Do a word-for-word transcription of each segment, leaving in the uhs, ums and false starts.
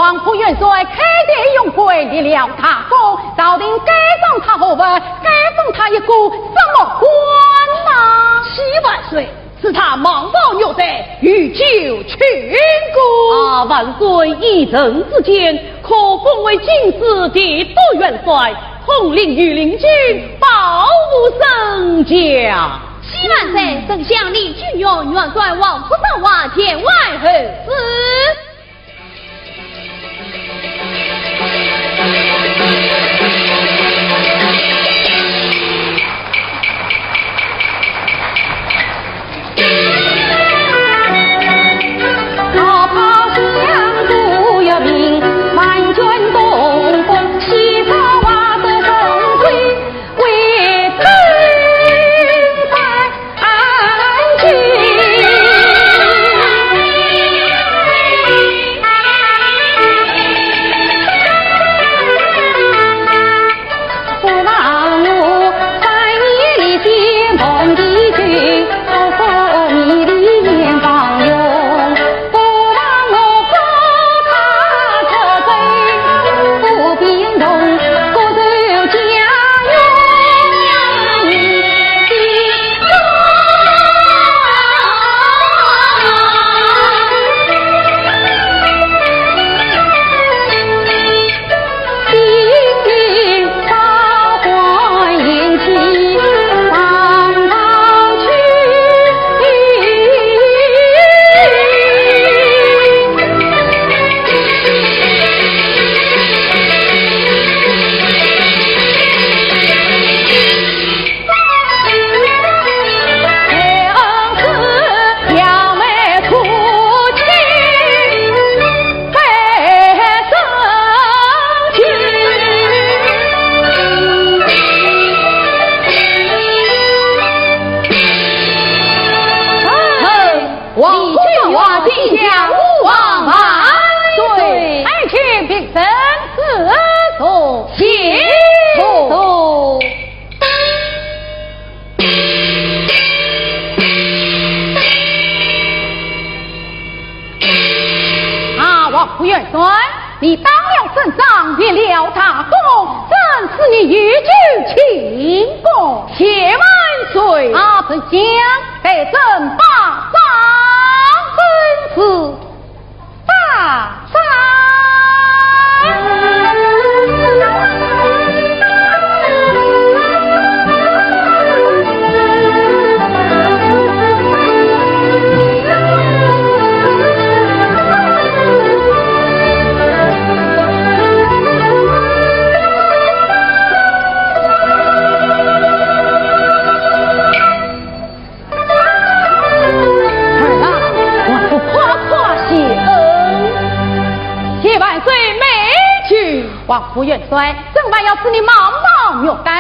王府元帅开典用贵，立了大功，朝廷该赏他何物？该封他一个什么官呐？启万岁，赐他蟒袍玉带，御酒庆功。啊，万岁一人之见，可封为进士、提督元帅，统领御林军，保护圣驾。启万岁，丞相李俊荣、元帅王府上望，前来候旨。 王府上望，丞相勿忘万岁。爱卿平身，赐座。谢座。啊，王府元帅，你当了圣上，立了大功，朕赐你御酒庆功。谢万岁。啊，丞相，待朕把赏。遵旨。 大赞。儿啊，王府快快谢恩。谢万岁美酒。王府元帅，朕还要赐你蟒袍玉带。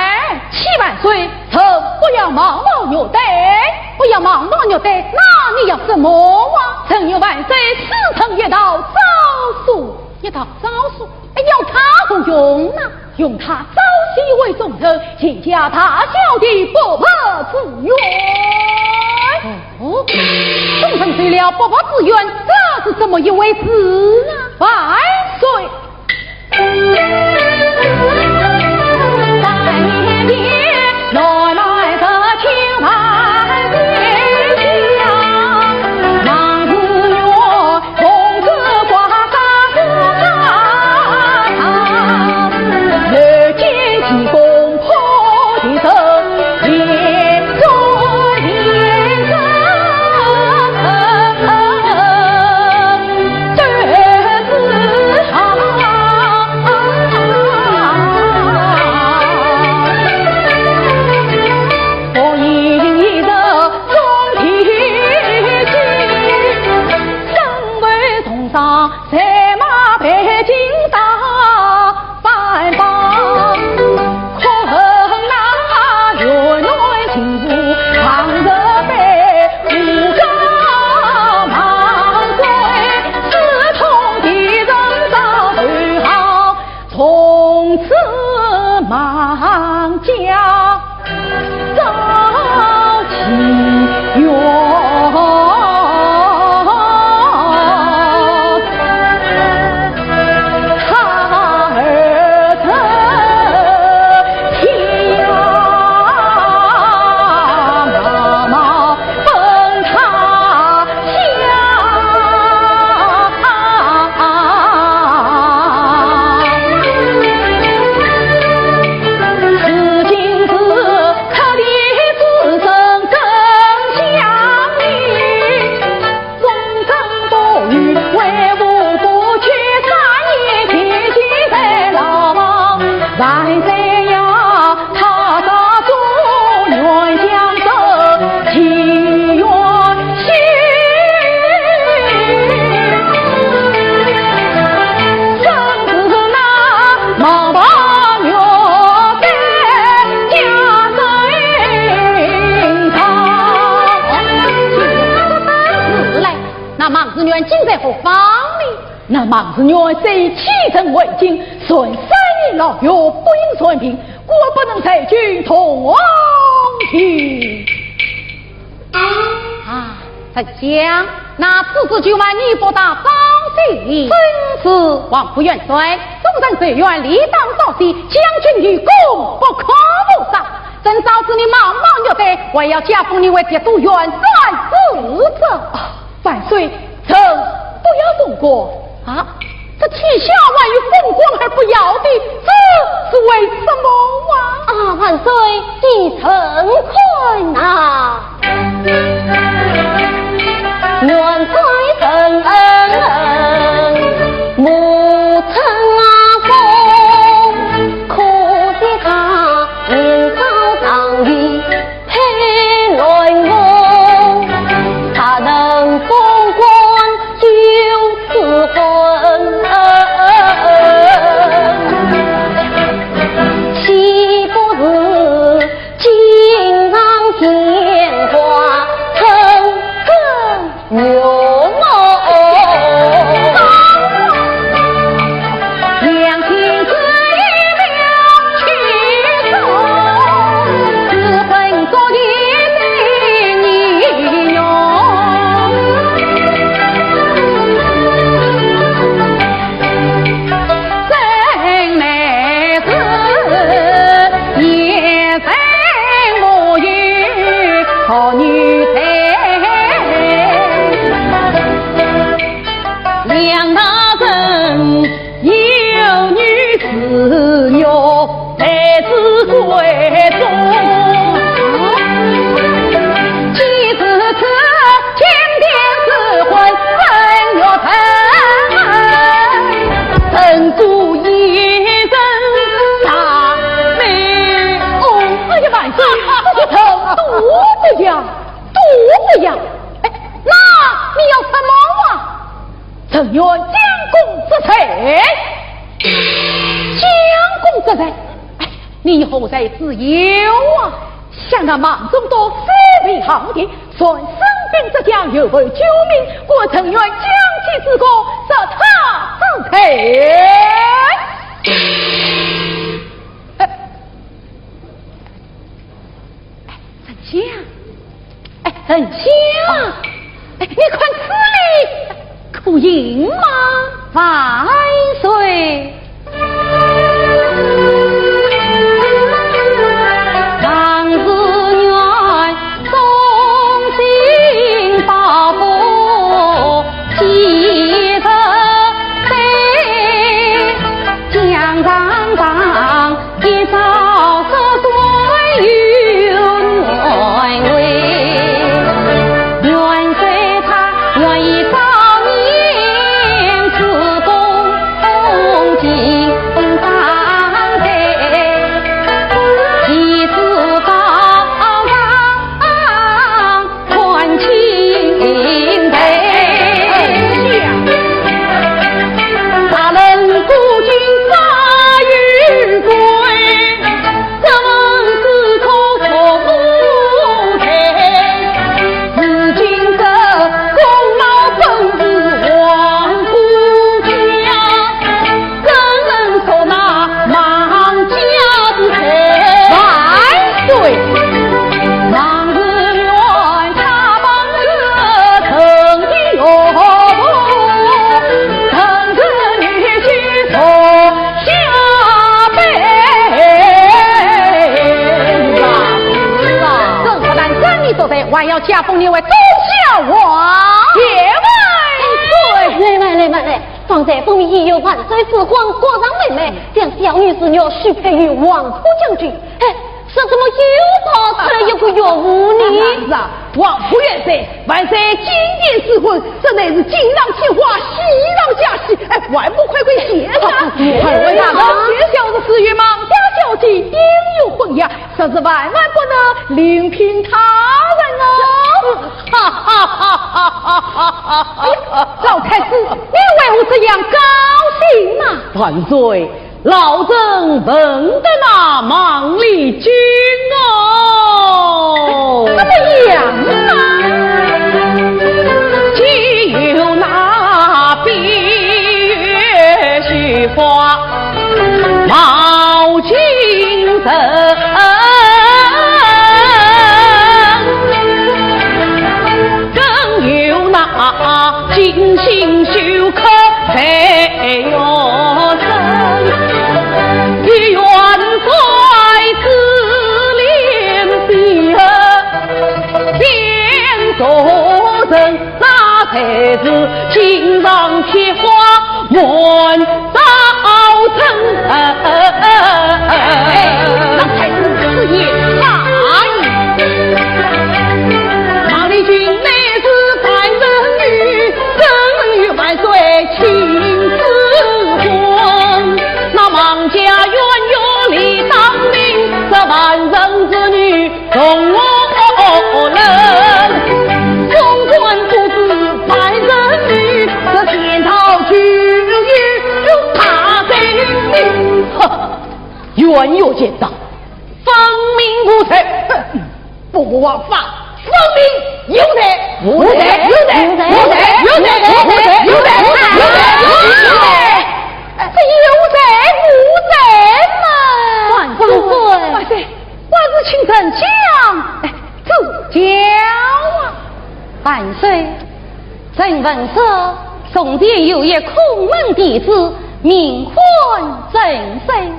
启万岁，臣不要蟒袍玉带。不要蟒袍玉带，那你要什么啊？臣与万岁师承一套诏书。一套诏书？哎，要它何用呢？ 用它昭雪为忠臣，全家大小的不白之冤。哦，忠臣受了不白之冤，这是怎么一回事啊？万岁！今在何方呢？那孟士元虽已启程回京，仍三年牢狱，不应全平，果不能在京同庭。啊，丞相，那此事就望你不打草惊蛇。正是。王府元帅，众人虽远，理当早些，将军有功，不可不赏。朕早知你茫茫欲退，还要加封你为节度元帅之职。啊，万岁，臣不要封官。啊，这天下还有封官还不要的，这是为什么啊？啊，万岁，依臣看呐。 哎呀，万岁，这是臣多不雅，多不雅。哎，那你要什么啊？臣愿将功折罪。将功折罪？哎，你何罪之有啊？想那孟仲达虽被行刑， 全身兵之将有为救命，故臣愿将其之功，赦他之罪。哎，丞相，哎，丞相，哎，你看此理，可行吗？万岁！还要加封你为忠孝王。谢万岁！来来来来来，方才封你已有万岁之光，国丈妹妹，将小女子要许配于王府将军。哎，这怎么又跑出来一个岳父呢？是啊，王府元帅，万岁金殿赐婚，这乃是锦上添花，喜上加喜。哎，还不快快谢上？快快大人，这小子是与孟家小姐订有婚约，这是万万不能另聘他人哦。哈哈哈哈哈哈！哎呀，老太师，你为何这样高兴啊？万岁，老臣闻得那孟丽君哦。怎么样啊？既有那大人，那才是锦上添花满招风。哎，那才是此言差矣。孟丽君乃是凡人女，怎与万岁亲子婚？那孟家冤冤理当明，这凡人之女 从何人？总管不知凡人女，这仙桃具有她的名。哼，冤冤见长，分明无罪。哼，不枉法，分明有罪。无罪，无罪，无罪，无罪，无罪，无罪，无罪，无罪，无罪，无罪。这有罪无罪嘛？万岁，万岁。 还是请臣讲，哎，主教啊。万岁，臣闻说从前有一孔门弟子，名唤陈生。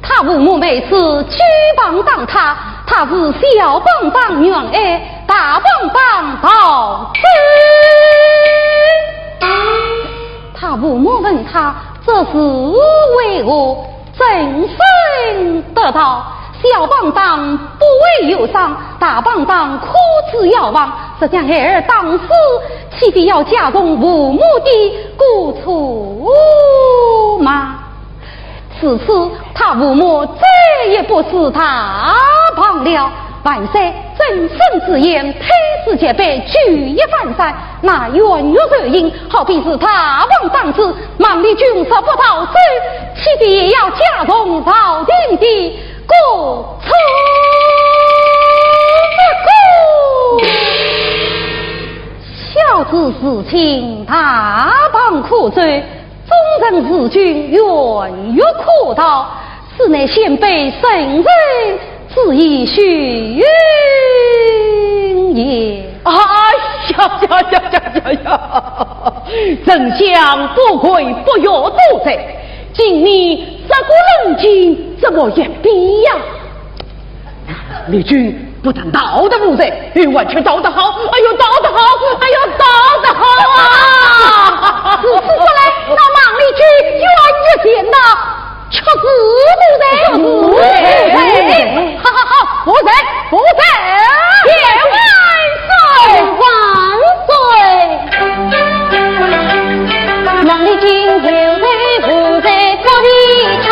他父母每次举棒打他，他是小棒打娘哀，大棒打逃走。他父母问他这是为何， 陈生答道：小棒打不会有伤，大棒打可致夭亡。这将孩儿打死，岂非要加重父母的过错吗？自此，他父母再也不使大棒了。万岁，陈生之言，推事皆碑，举一反三。那冤狱受刑，好比是大棒打死， 孟丽君若不逃走，岂非也要加重朝廷的过错？小子自请大棒可走，忠臣事君冤狱可逃，此乃先辈圣人 之以训也。哎呀呀呀呀呀呀！丞相不跪不要多罪，今你这个冷静怎么也比呀？丽君不但逃得无罪，完全逃得好，哎呦，逃得好，哎呦，逃得好啊！如此说来，那孟丽君冤狱前呐， 确实无罪。无罪。好，好，好，无罪，无罪。万岁，万岁。孟丽君有罪无罪不理他，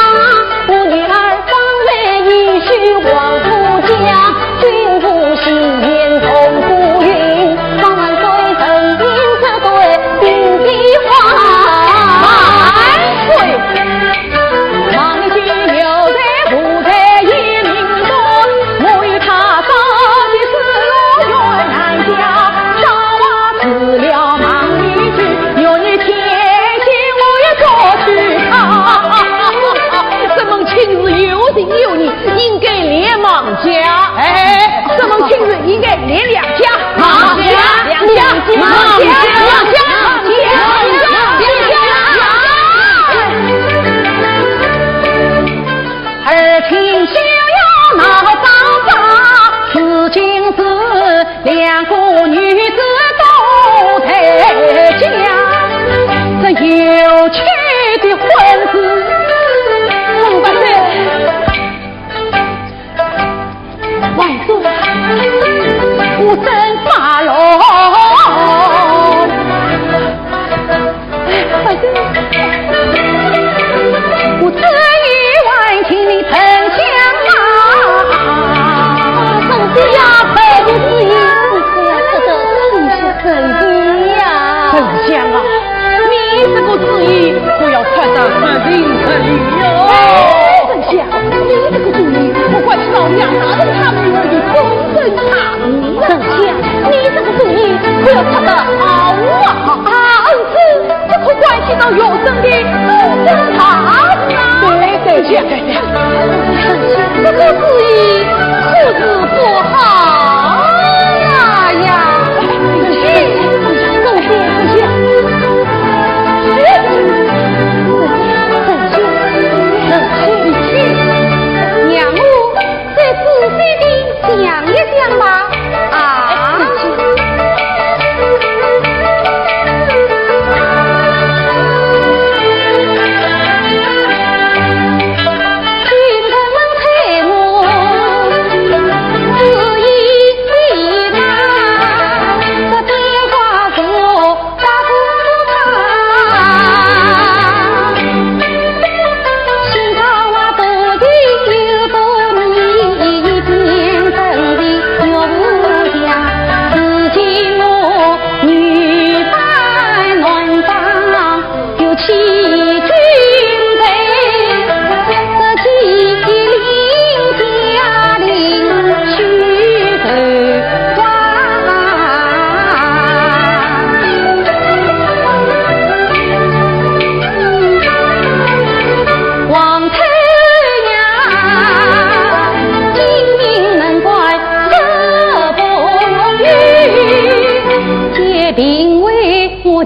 我女儿方才已去王夫家，君不喜言同夫云，望万岁成心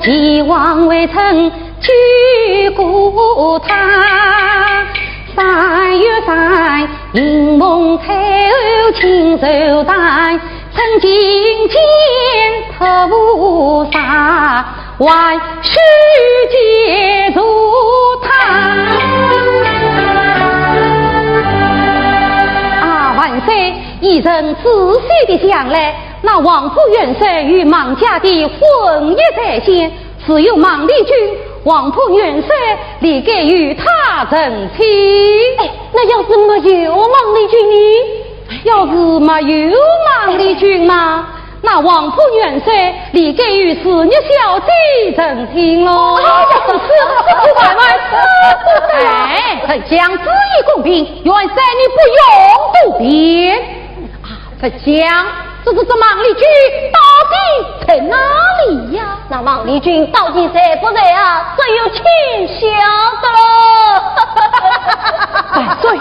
既往未曾去过他，三月三，云梦翠楼轻柔淡，曾经见菩萨，还须解除他。啊，万岁，依朕仔细地想来，那黄甫元帅与孟家的婚约在先， 只有孟丽君，黄甫元帅理该与她成亲。哎，那要是没有孟丽君呢？要是没有孟丽君嘛，那黄甫元帅理该与士女小姐成亲喽。哎呀，是，是，慢慢，是，是，是。哎，丞相，主意公平，元帅你不用多辩。啊， 丞相，这，这，这孟丽君到底在哪里呀？那孟丽君到底在不在啊？只有天晓得了。万岁，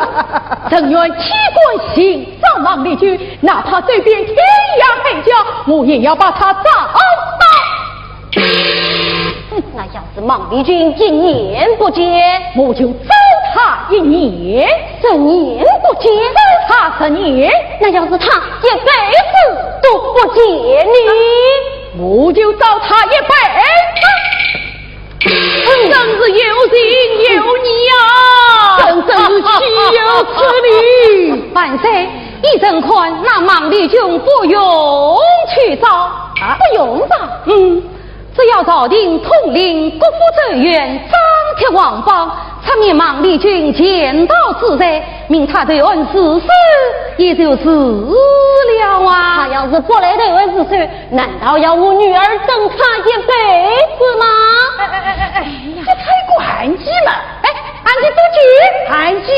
朕愿千官寻找孟丽君，哪怕走遍天涯海角，我也要把她找到。 哼，那要是孟丽君一年不见，我就找她一年。十年不见，找她十年。那要是她一辈子都不见呢？我就找她一辈子。真是有情有义啊！朕真是岂有此理！万岁，依朕看，那孟丽君不用去找。啊，不用找？嗯， 只要朝廷统领各府州县，张贴皇榜，出面孟丽君前道之罪，命她投案自首，也就是了啊。她要是不来投案自首，难道要我女儿等她一辈子吗？哎，哎，哎，哎，哎，这才一个案期嘛。哎，案期多久？案期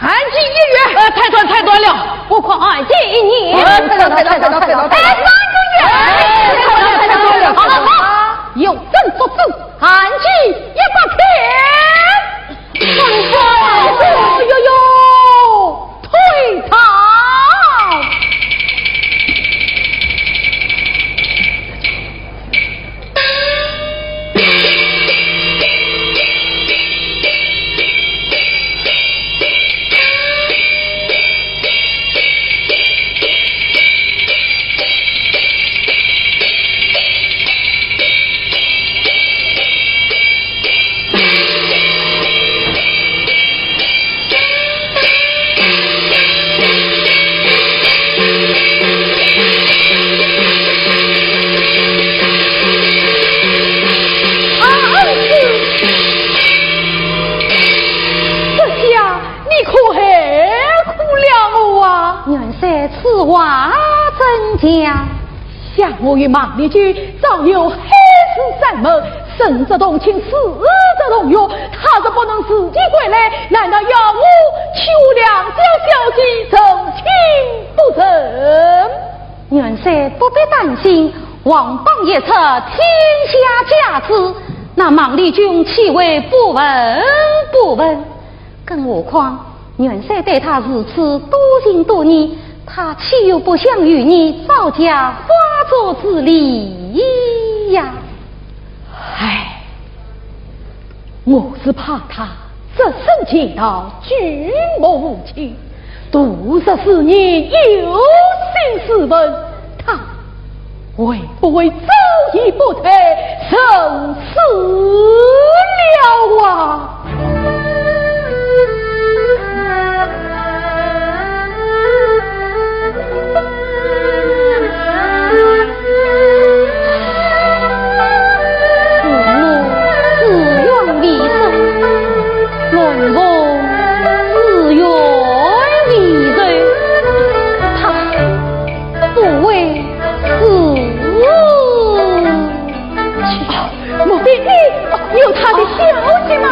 案期一月。呃，太短，太短了。我看案期一年。呃，太短，太短，太短，太短。哎，三个月。哎，太短，太短，太短了。好了，好了，有证作证，案期一百天。哎呦呦，退堂。 啊，儿子，这下你可害苦了我啊！元帅，此话怎讲？ 想我与孟丽君早有海誓山盟，生则同亲，死则同穴，她若不能自己归来，难道要我替我两家小姐成亲不成？元帅不必担心，皇榜一出，天下皆知，那孟丽君岂会不闻不问？ 更何况，元帅对她如此多情多义，她岂有不想与你早结花烛之理呀？唉，我是怕她只身前到，举目无亲，度日思念，忧心思问，她 会不会早已不在人世了啊？不会是……啊，莫非你有她的消息吗？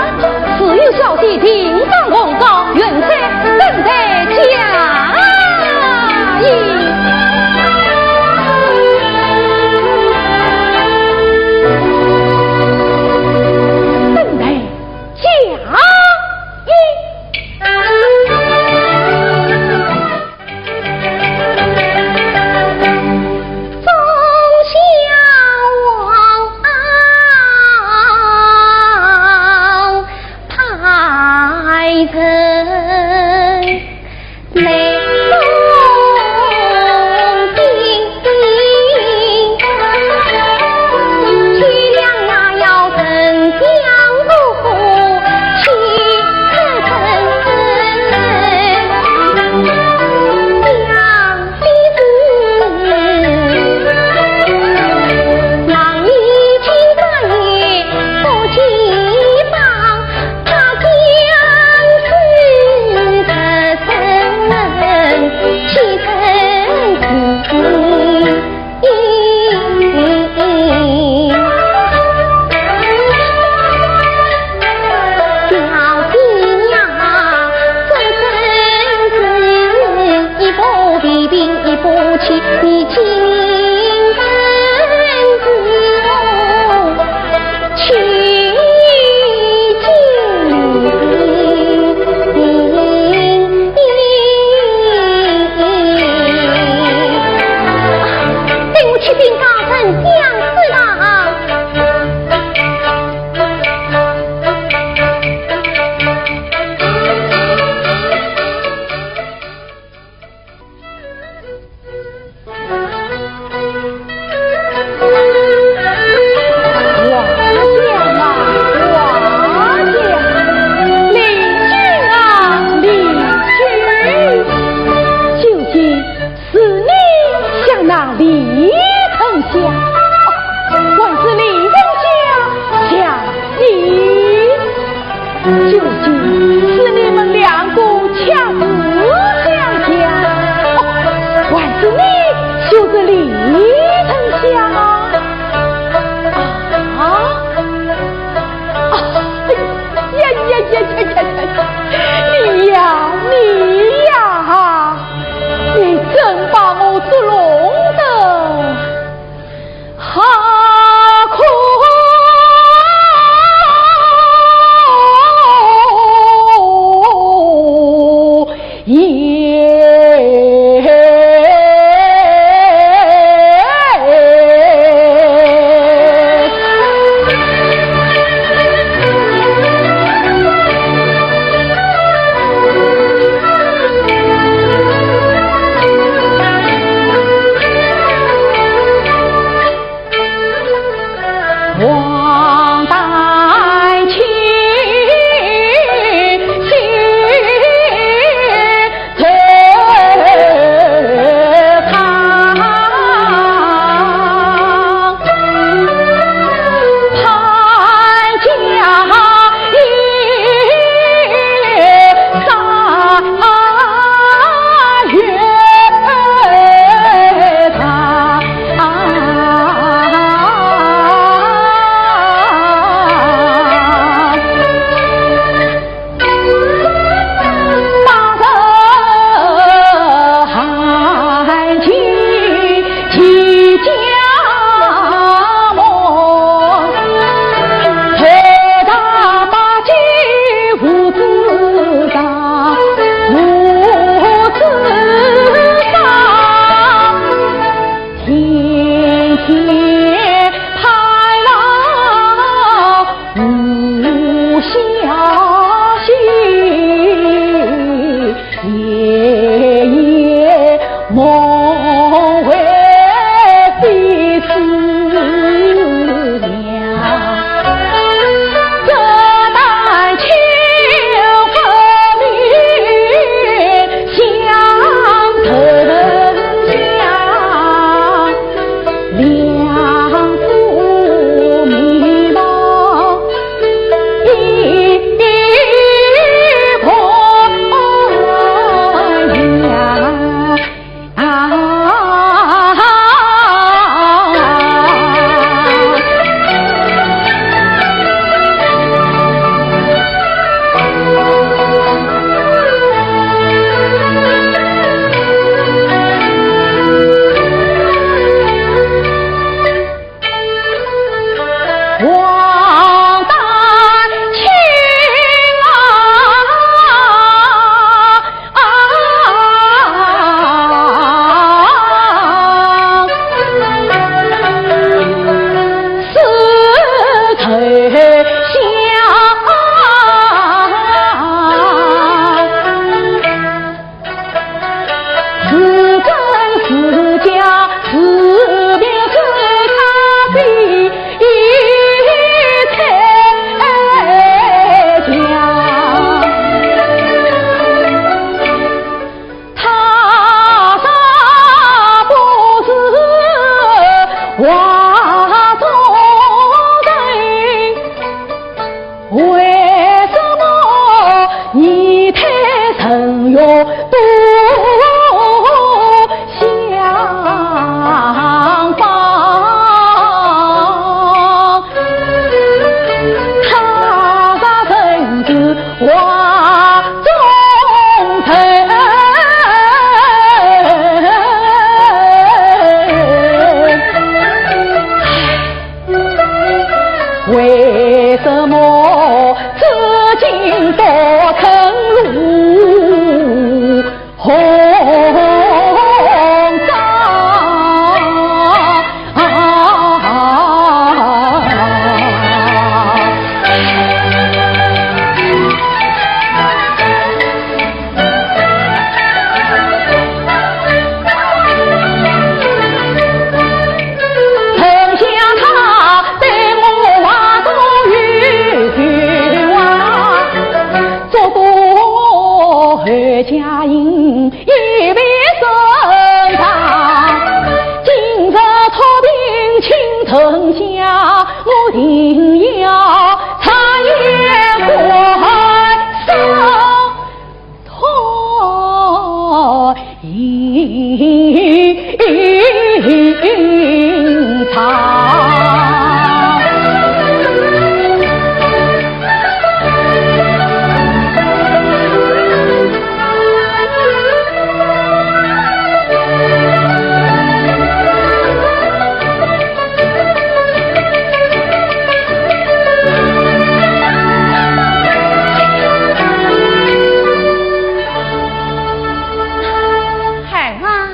孩儿啊，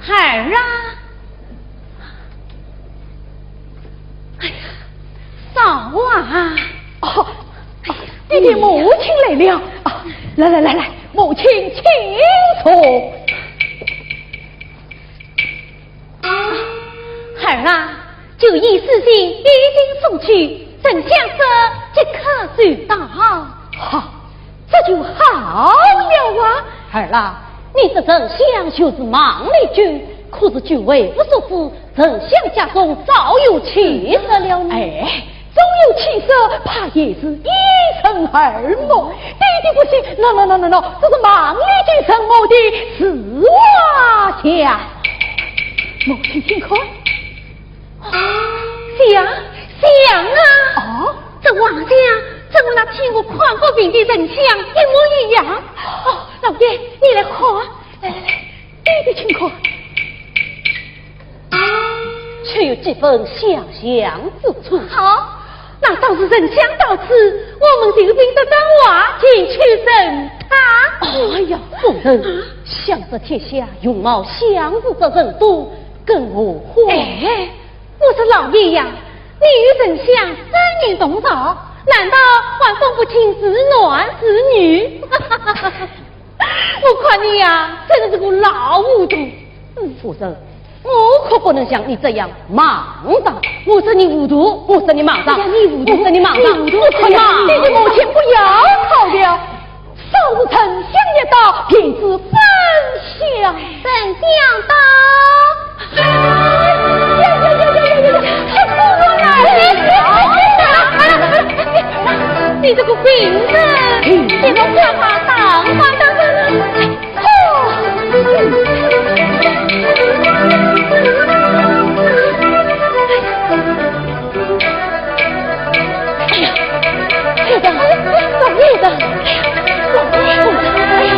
孩儿啊！哎呀，嫂啊！哦，爹爹母亲来了。啊，来来来来，母亲请坐。 孩儿啊，酒宴事情已经送去，丞相说即刻就到。好，这就好了啊。孩儿啊，你说丞相就是孟丽君，可是君为父所知，丞相家中早有妻室了呢。哎，早有妻室，怕也是一生耳目。爹爹不信，喏喏喏喏喏，这是孟丽君什么的自画像。 母亲请看。像，像啊！哦？这画像，怎么那天我看过病的丞相一模一样？哦，老爷，你来看。来来来，爹爹请看。确有几分相像之处。好，那当时丞相到此，我们就凭这张画前去认他。哎呀，夫人，啊？想这天下容貌相似之人多，更何况……哎，我说老鄱呀，你与丞相三年同朝，难道还分不清是男是女？我看你呀，真是个老糊涂。嗯，夫人，我可不能像你这样莽撞。我说你糊涂，我说你莽撞，哎呀，你糊涂，我说你莽撞，你糊涂，我说你莽撞。哎呀，你的母亲不要吵了。 若是丞相一到，便知真相。丞相到。哎呀呀呀呀呀呀呀！他果然来了。你这个病人，你给我快快打发他们。哦。 哎呀，是的，容易的。哎呀，容易的。哎呀，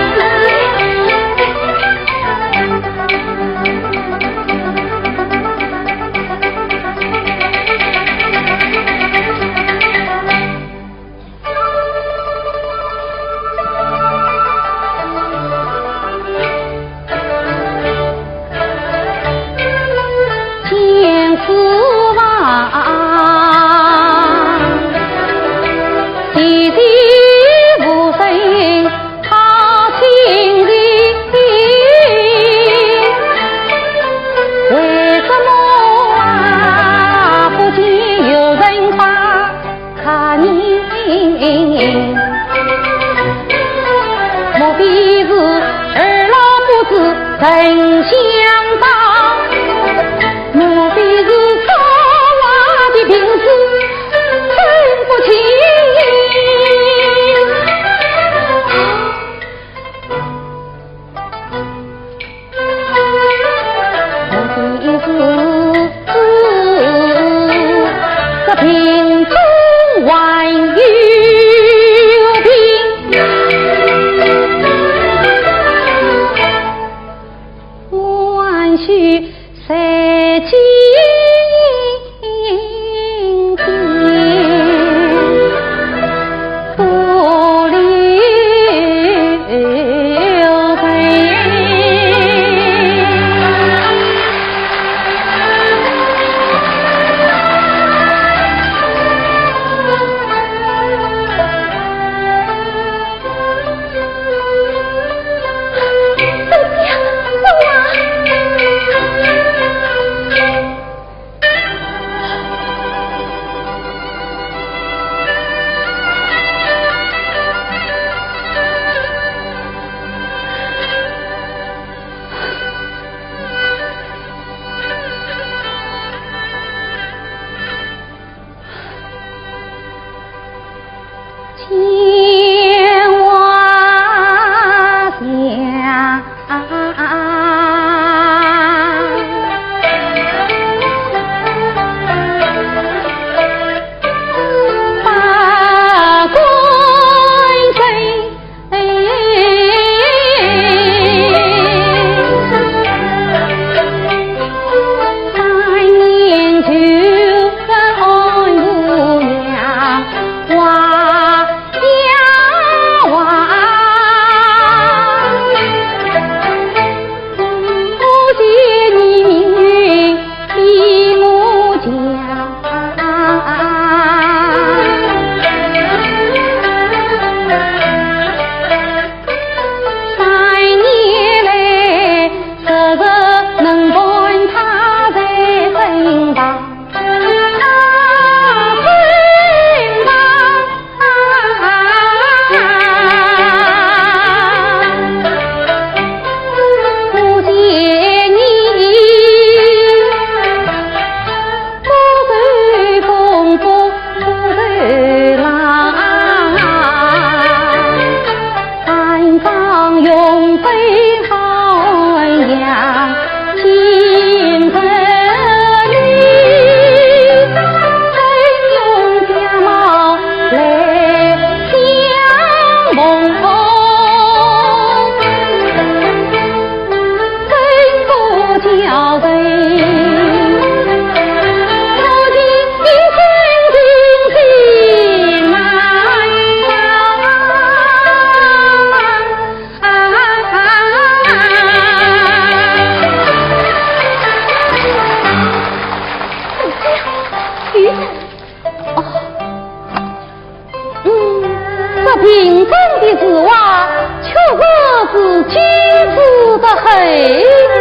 哎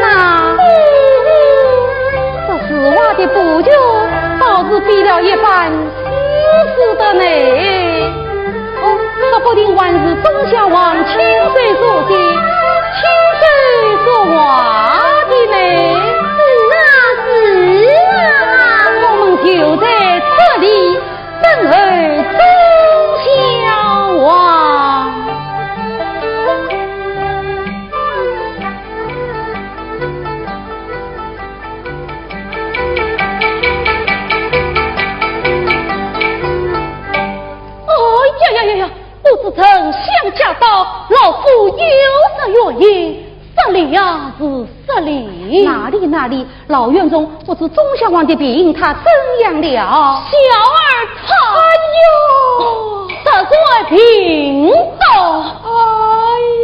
呐，这树蛙的布局倒是费了一番心思的呢。哦，说不定还是钟小王亲手所写、亲手所画的呢。是啊，是啊。我们就在这里等候钟小王。哎呀呀呀呀！不知丞相驾到，老夫有失远迎，失礼呀是失礼。哪里哪里，老袁荣不知钟小王的病他怎样了？小儿他，哎呦，这个病倒，哎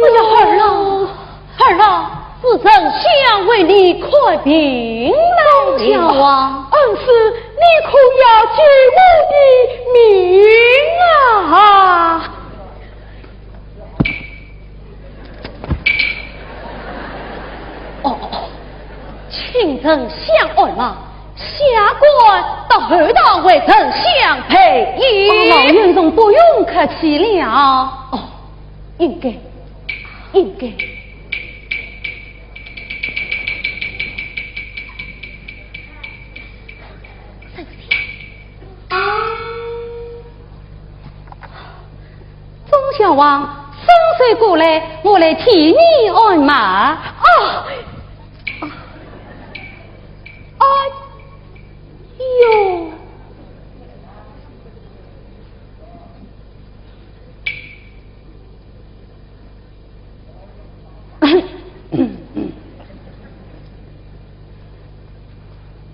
呦，哎呀，儿啊，儿啊，是丞相为你看病来了。钟小王，恩师，你可要救我的命啊！哦，哦，哦，请丞相安望，下官到后堂为丞相赔礼。哦，老袁荣不用客气了。哦，应该，应该。钟小王，伸手过来，我来替你按脉。啊！啊！哎呦！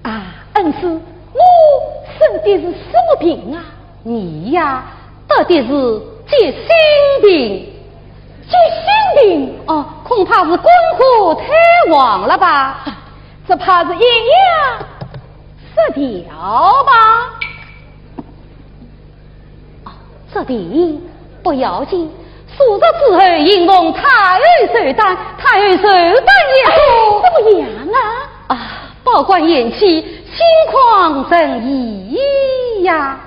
啊，恩师，我生的是什么病啊？你呀，得的是急性病。急性病？哦，恐怕是肝火太旺了吧？这怕是阴阳失调吧？ 这病不要紧，数日之后，应奉太后寿诞，太后寿诞宴。哎，怎么样啊？啊，保官延期，心旷神怡呀。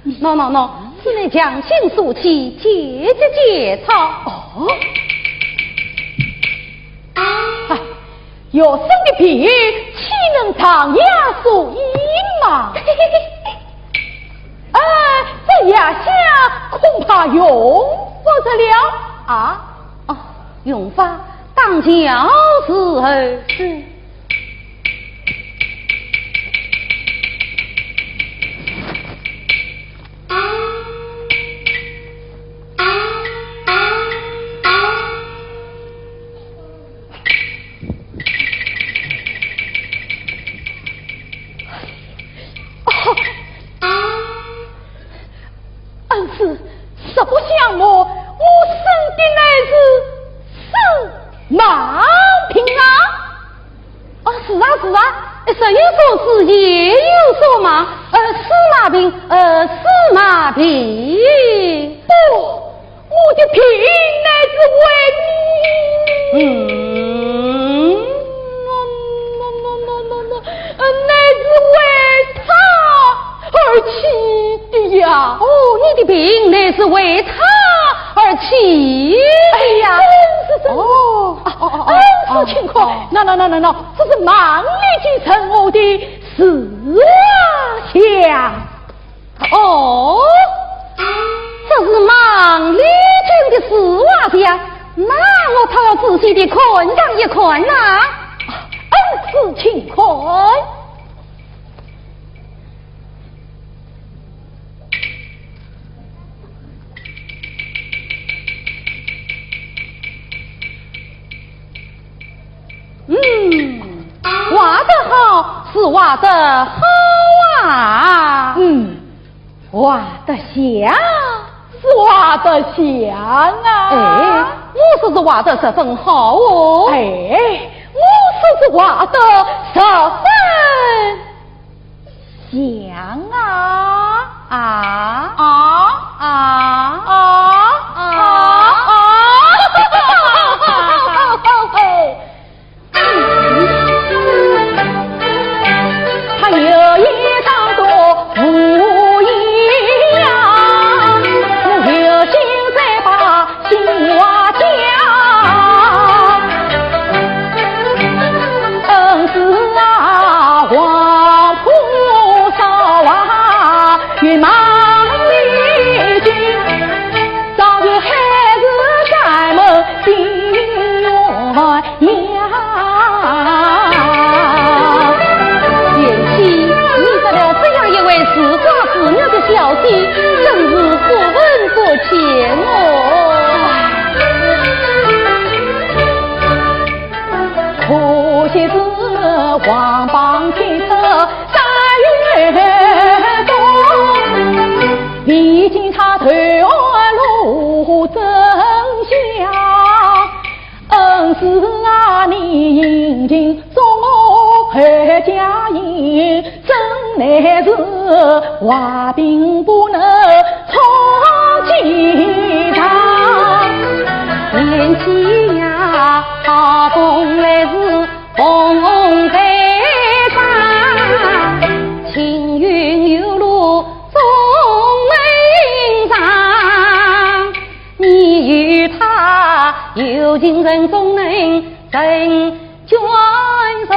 喏喏喏，此乃强心素气，解急解躁。哦。哎， 学生的病岂能长夜数阴嘛？哎，这药效恐怕用不着了啊。哦，用法当然是。是。 恩师，实不相瞒，我生的乃是是盲病啊。哦，是啊，是啊，日有所思，夜有所梦，呃，是盲病，呃，是盲病。不， 我的病乃是为，嗯，乃是为他而起的呀。哦，你的病乃是为他而起的呀。哎，真是，真是。哦，哦，哦，哦，恩师轻看，哦。喏，喏，喏，喏，喏，这是盲里见神，我的树蛙像。 哦，这是盲里见的树蛙像，那我倒要仔细地看上一看呐。恩师请看。嗯，画得好，是画得好啊。嗯， 画得像，是画得像啊。哎，我说是画得十分好哦。哎，我说是画得十分像啊。啊，啊，啊，啊，啊，啊。头安路真相，恩师啊，你殷勤助我后家人，真乃是坏兵不能闯几丈。贤妻呀，好风来时 风在上，青云有路总能上。你与他有情人终能成眷属，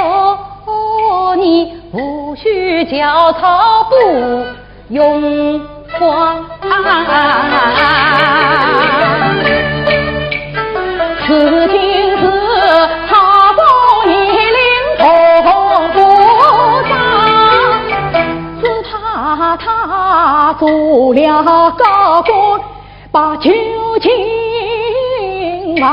你无需焦躁不 用光。此情是好风一领红不上，只怕他做了高官把酒请忘，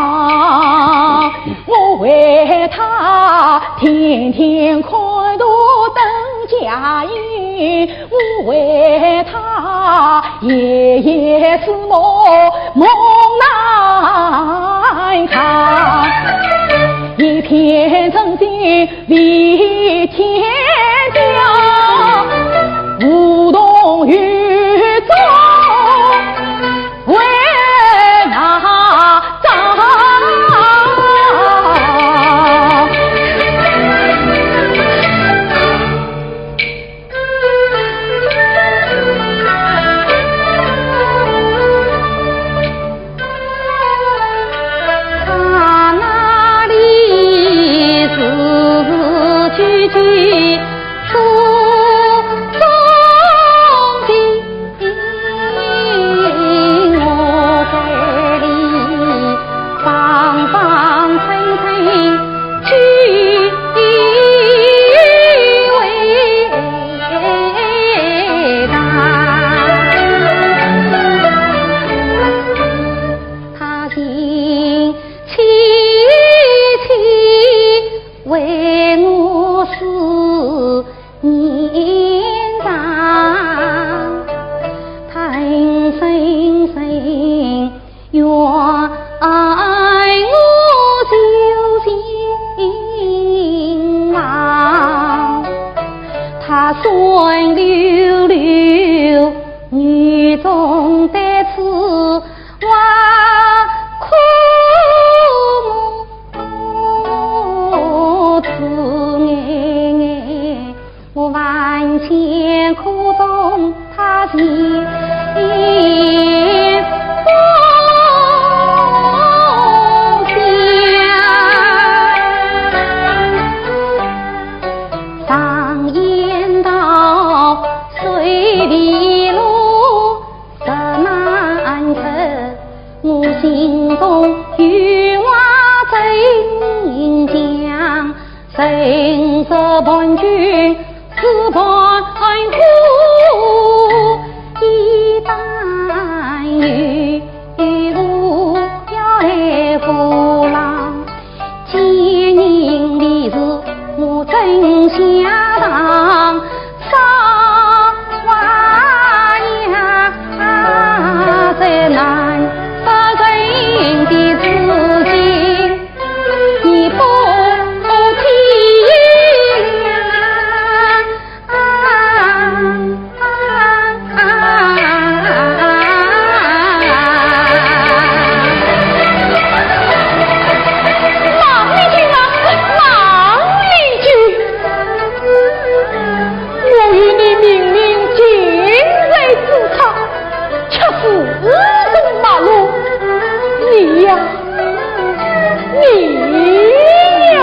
我为他天天看图等佳音， 我为他夜夜思梦梦难断，一片真心为天表，无动于衷，为哪 他那里是句句诉衷情，我这里方方正正句句回答。 他心凄凄为我思念长，他深深怨爱我旧情郎。他酸溜溜雨中得此 我苦目自爱，我万千苦衷他心不下。常言道，水碧罗 石难成，我心中有话真讲，盛世伴君似伴虎，一旦有我要来扶郎。 奸人李斯，我真下当，少华呀，最难杀人的事情，你不听呀。 哪里去啊？哪里去？我与你明明近在咫尺，却是马路。你呀， 你呀，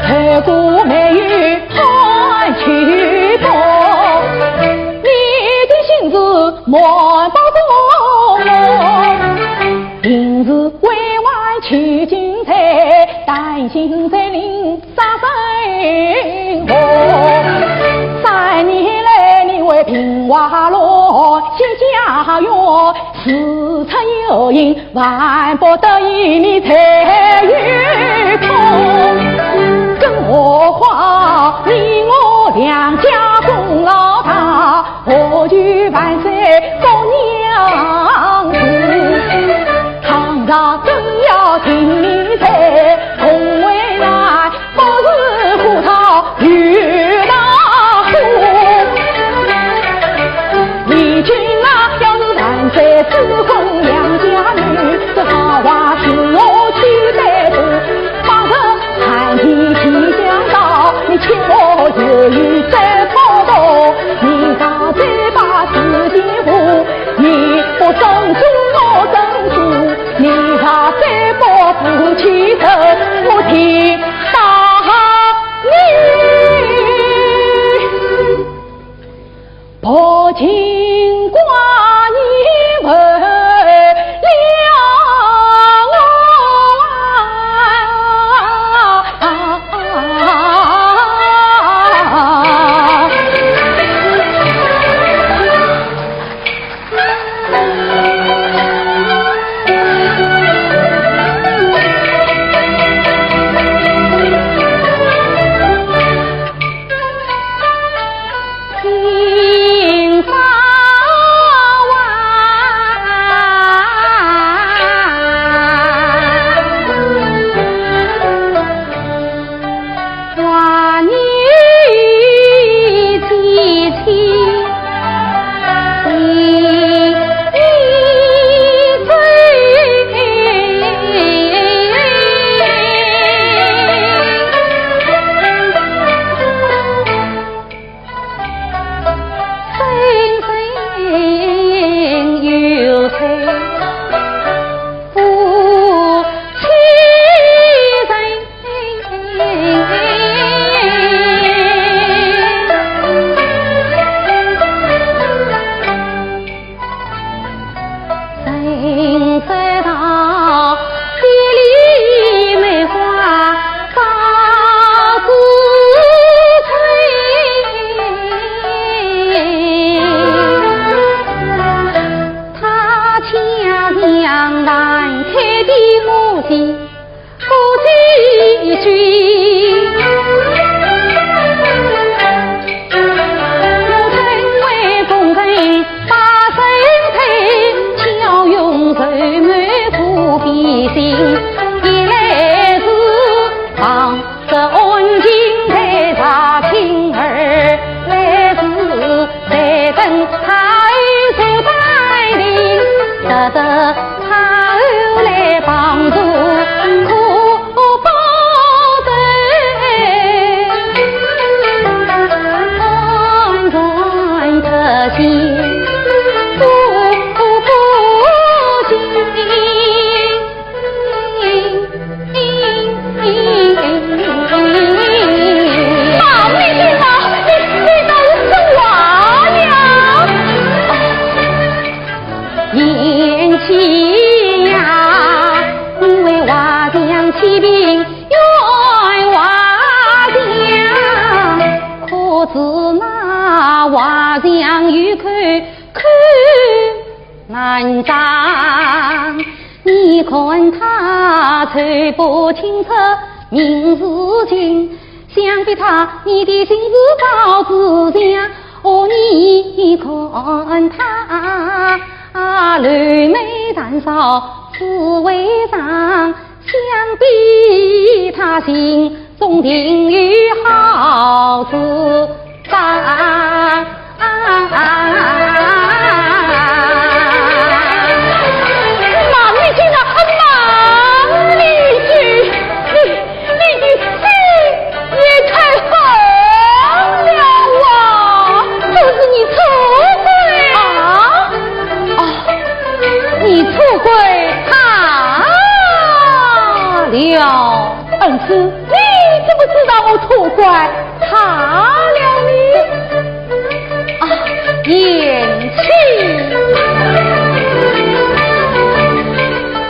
太过没有看秋波，你的心事瞒不过我。平时为爱求情在，担心在林 杀生活。三年来你为平花落，谢家园，事出有因，万不得已你才有空。更何况你我两家不向有口口难张。你看他嘴巴清出名字经，想必他你的心事早知晓。哦，你看他柳眉淡扫紫微霜，想必他心 中定有好主张。慢一点啊，慢一点，你，你的心也太狠了啊！这是你错怪啊！啊，你错怪他了。 恩师，你怎么知道我错怪他了呢？啊，贤妻。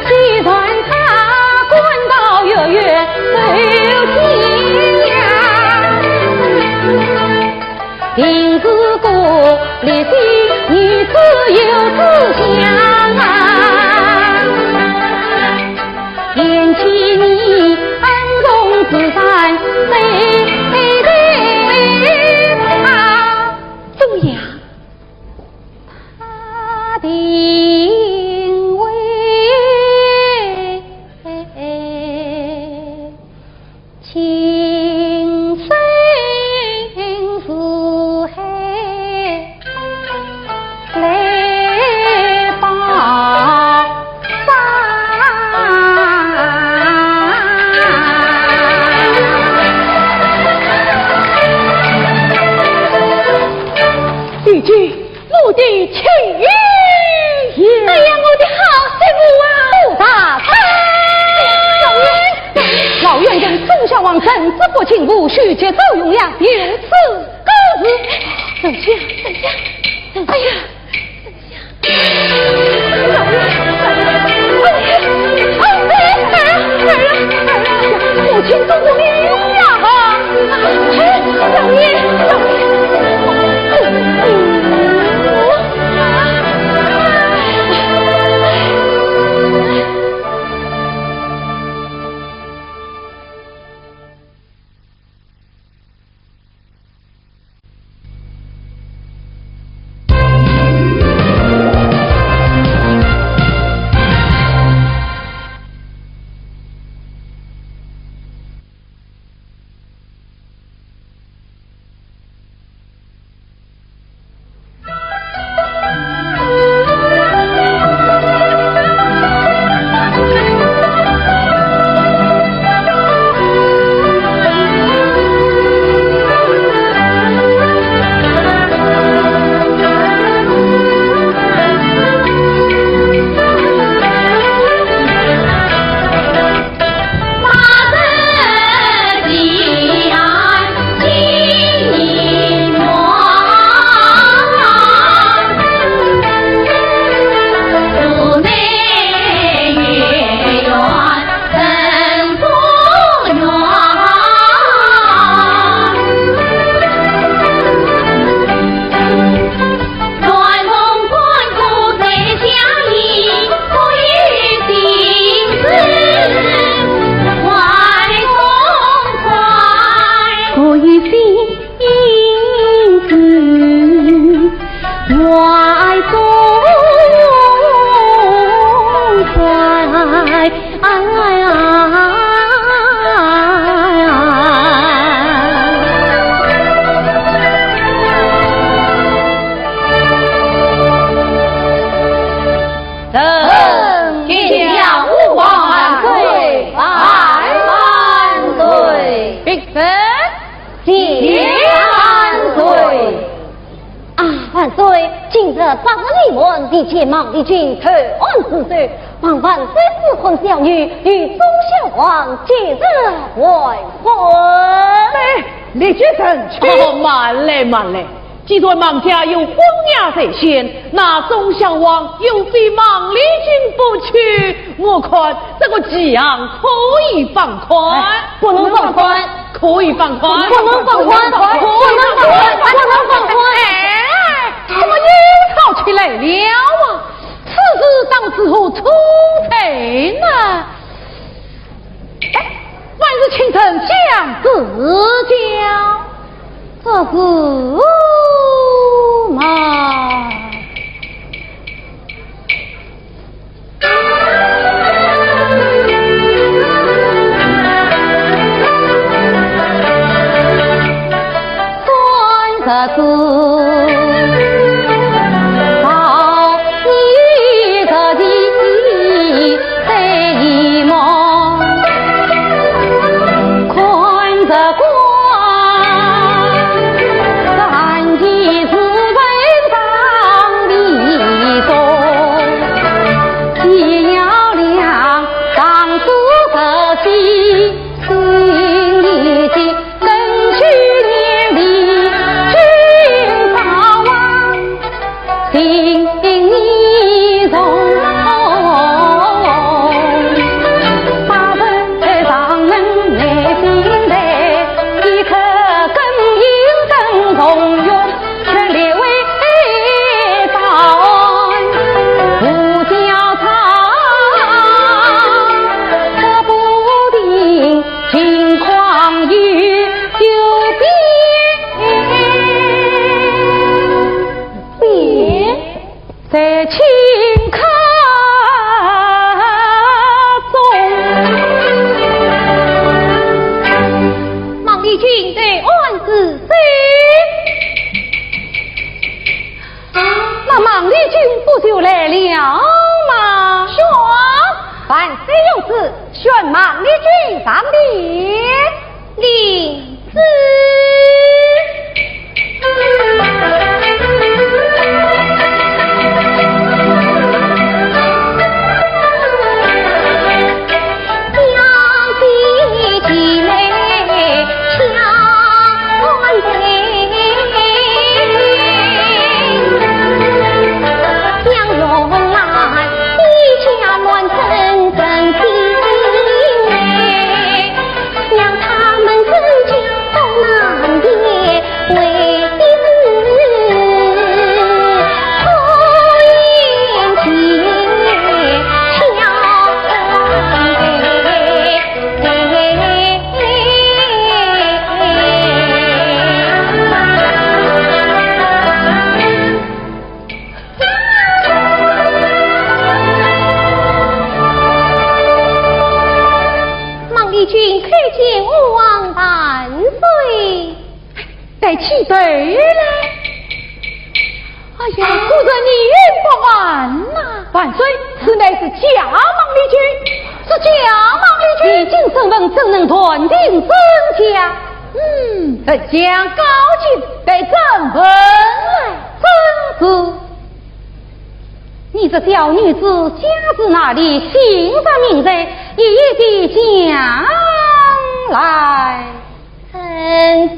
既然他官到月月受天涯， 定是个烈性女子有志向啊。贤妻你恩重如山，谁谁谁他。怎么样？他定为 情深似海来报答。姐姐， 我的情意。哎呀，我的好媳妇啊！不打他！哎呀，老爷，老爷，老爷，忠孝王圣旨不轻，无需急奏用了，有此告示。等下，等下，等下。哎呀，等下。老爷，哎呀，哎呀，哎呀，哎呀，母亲，这是你呀！ 臣见驾，吾皇万岁，万万岁。平身。谢万岁。啊，万岁，今日八十里门，比肩孟丽君投案自首，望万岁赐婚小女与忠孝王节日完婚。哎，丽君臣妾。哦，慢来，慢来。 既然孟家有婚约在先，那忠孝王又非孟丽君不娶，我看这个期限可以放宽。哎，不能放宽。可以放宽。不能放宽，不能放宽，不能放宽。哎，怎么又吵起来了啊？此事当如何处置呢？哎，还是请丞相指教。这是嘛？ 孟丽君在案之中。那孟丽君不就来了吗？是啊，万岁有旨，宣孟丽君上殿。领旨。孟丽君叩见吾皇万岁。 抬起头来。哎呀，果然你允不凡呐！万岁，此乃是假孟丽君，是假孟丽君。你今审问，怎能断定真假？嗯，丞相高见，待朕问来。正是。你这小女子家住哪里？姓甚名谁？一一地讲来。 丞相啊。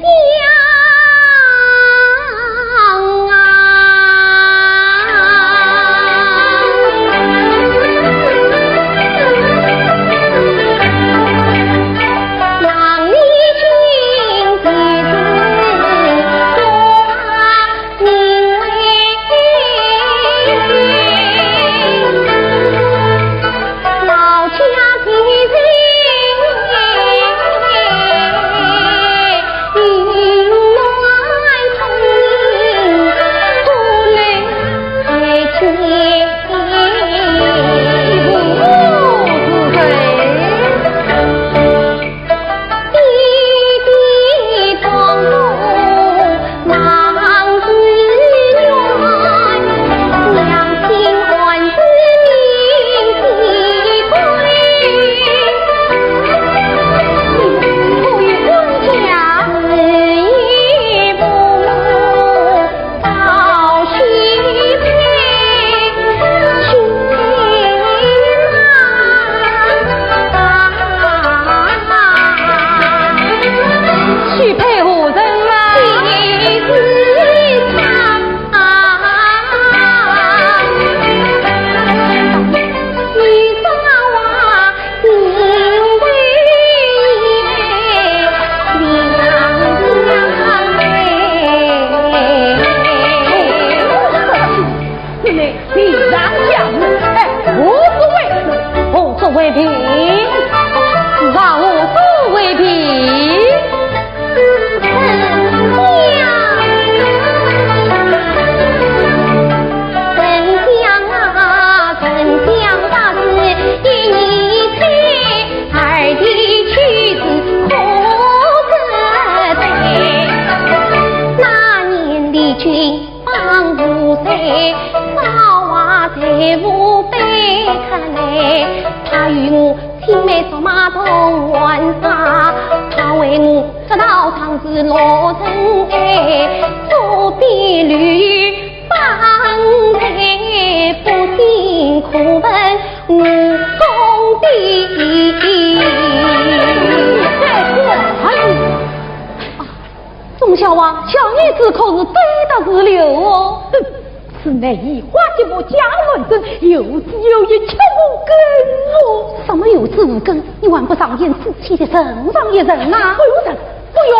许配何人啊？与我青梅竹马同玩耍，他为我这道长子罗成爱，左边绿缎带，不幸可问我公的。哎呀，钟晓华，小女子可是对的是了哦。哼， 此乃移花接木假乱真，有子有意，吃我根哦。什么有子无根？你还不上言辞，气得人上一人呐！不用人，不用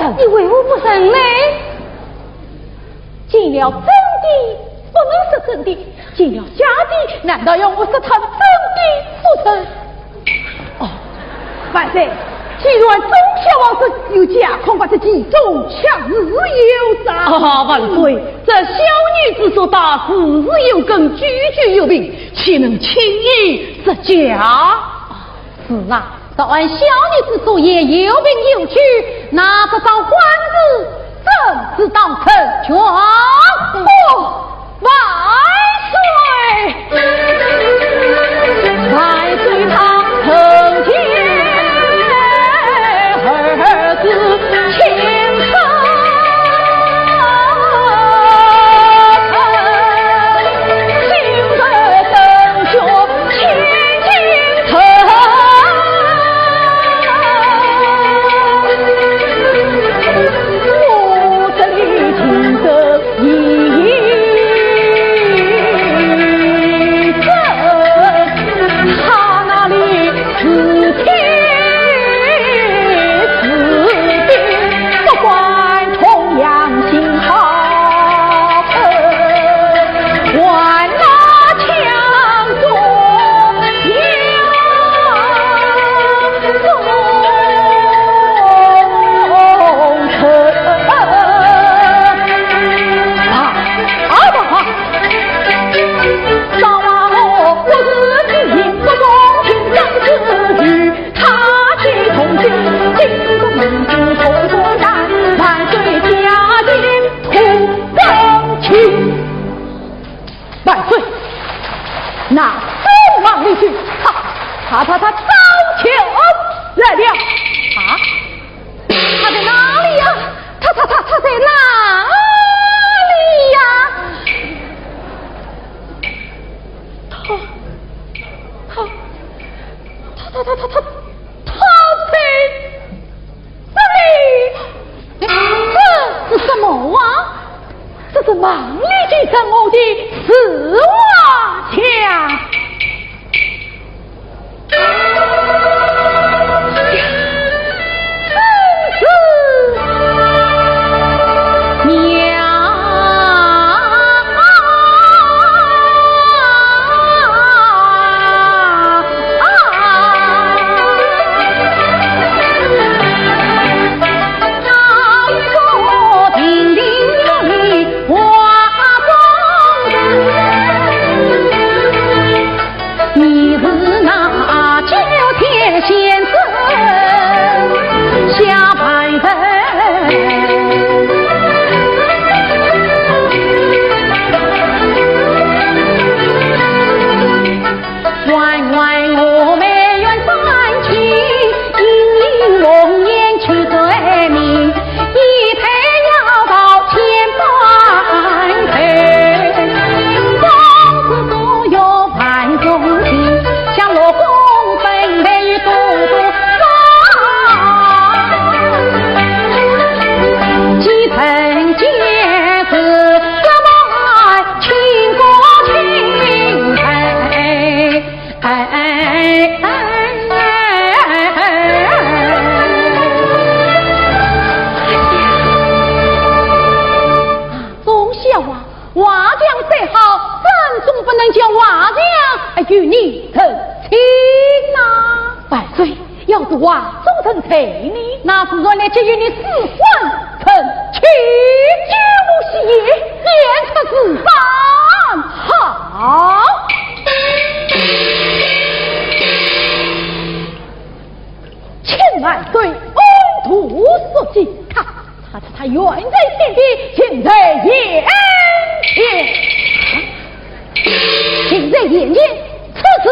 人。你为何不认呢？见了真的不能说真的，见了假的，难道要我说他真的不成？ 哦，万岁，既然钟晓华说有假，恐怕这其中确实有诈。啊，万岁，这小女子说的事事有根，句句有凭，岂能轻言说假？是啊，照按小女子所言，有凭有据，那这桩官司正是当成全。哦，万岁！万岁！万岁！那驸马李渊，他他他他早就来了。啊？他在哪里呀？他他他他在哪里呀？他他他他他他他在这里。这是什么啊？这是忙里见人我的自画像。真是妙啊！钟晓华，画像再好，咱总不能叫画像与你成亲呐。万岁，要是画中成亲呢？那自然来给与你师孙成亲。九五喜宴，宴出事办。好。 请万岁安度宿期。他，他，他，他远在天边，近在眼前。近在眼前，此事，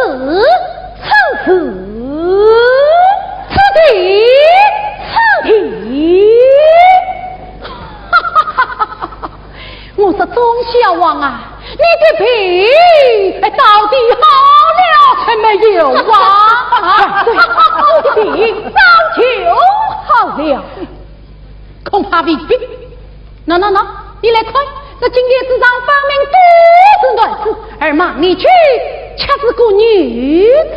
此事此地，此地。哈哈哈哈哈！我说钟孝王啊，你的病，哎，到底好了没有啊？啊，对，我的病早就好了。恐怕未必。喏喏喏，你来看，这金叶子上分明都是疟子，而望你去，却是个疟子。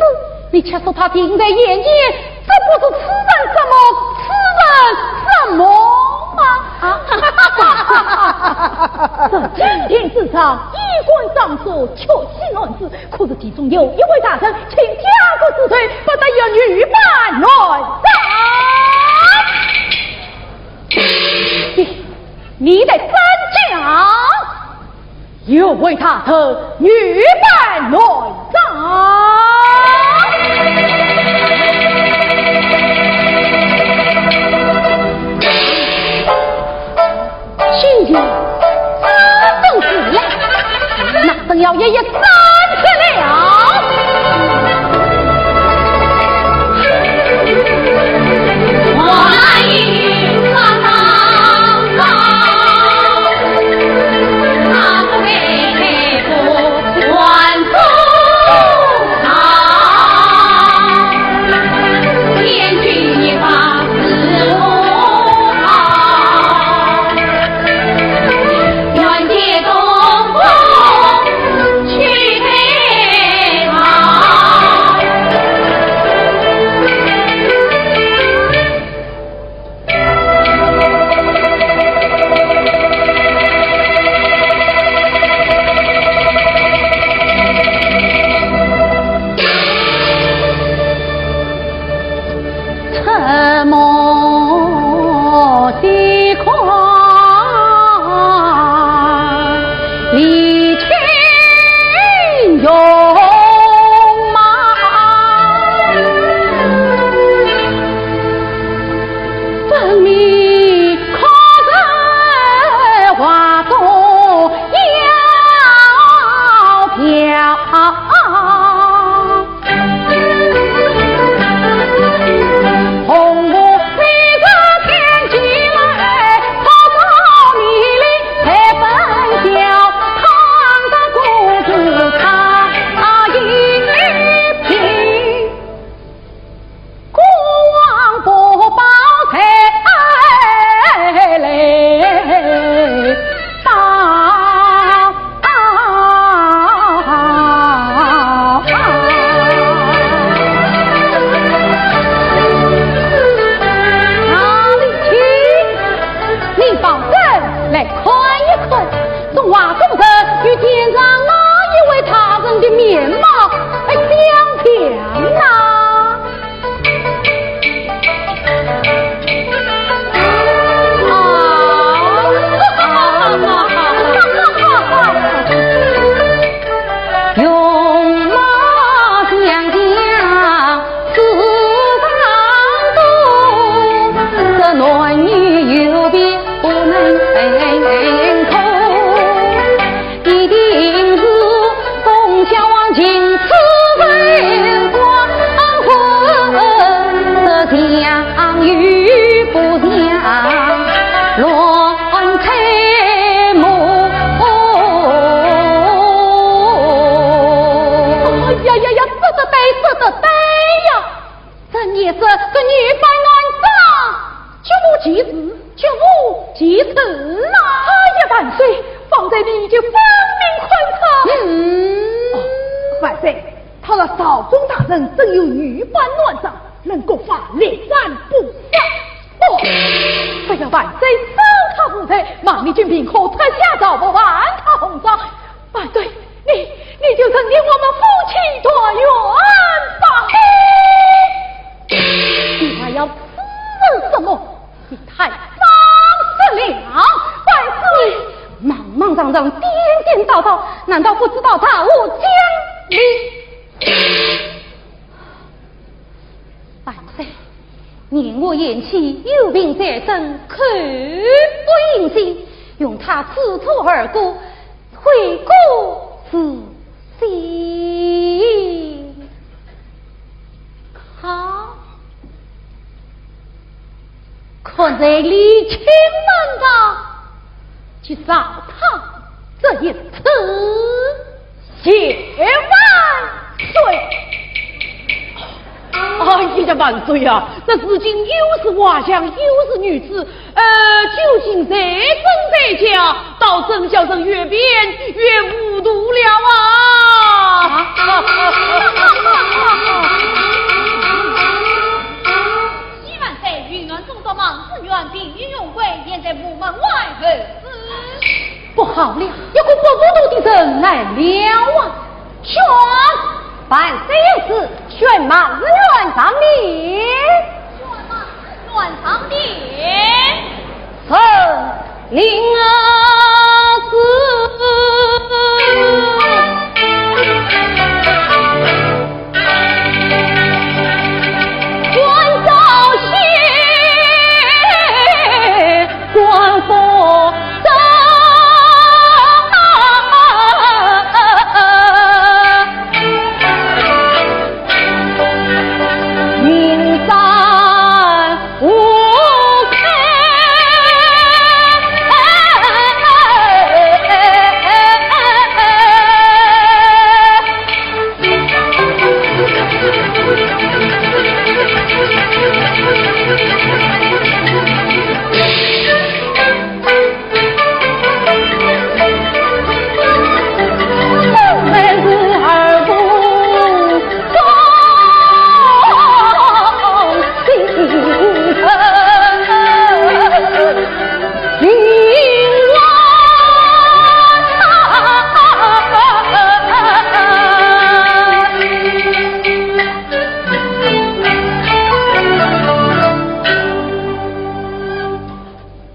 你且说他近在眼前，这不是痴人说梦，痴人说梦吗？啊！这金殿之上，衣冠尚所，确系疟子，可是其中有一位大人，请家国之罪，不得有女扮男装。 你，你在真假？有位大人女扮男装。今天真正是来，那真要一一 你放心，来看一看，从外国人与殿上哪一位大人的面貌，哎，相像呐？ 哎呀呀呀，说得对，说得对呀！ 这也是个女扮男装，绝无其事，绝无其事啊！哎呀，万岁，方才你已经分明看出。嗯。哦，万岁，倘若朝中大人真有女扮男装，冷国法立斩不赦。哦，不要万岁，赦他无罪，望你军兵可脱下朝服，还他红装。 万岁，你，你就认定我们夫妻团圆吧。你还要痴人说梦？你太放肆了！万岁，你莽莽撞撞，颠颠倒倒，难道不知道大祸将临？ 万岁，念我贤妻有病在身，口不应心，容她知错而过，悔过自新。放在李清门上去找他这一次。谢万岁！哎呀，万岁呀！这如今又是画像，又是女子，呃，究竟谁真谁假？倒真叫人越辩越糊涂了啊！啊！ 万岁，云南总督孟子元病愈凶危，现在午门外候旨。不好了，有个不糊涂的人来了啊！宣！万岁有旨，宣孟子元上殿。宣孟子元上殿。 臣领旨。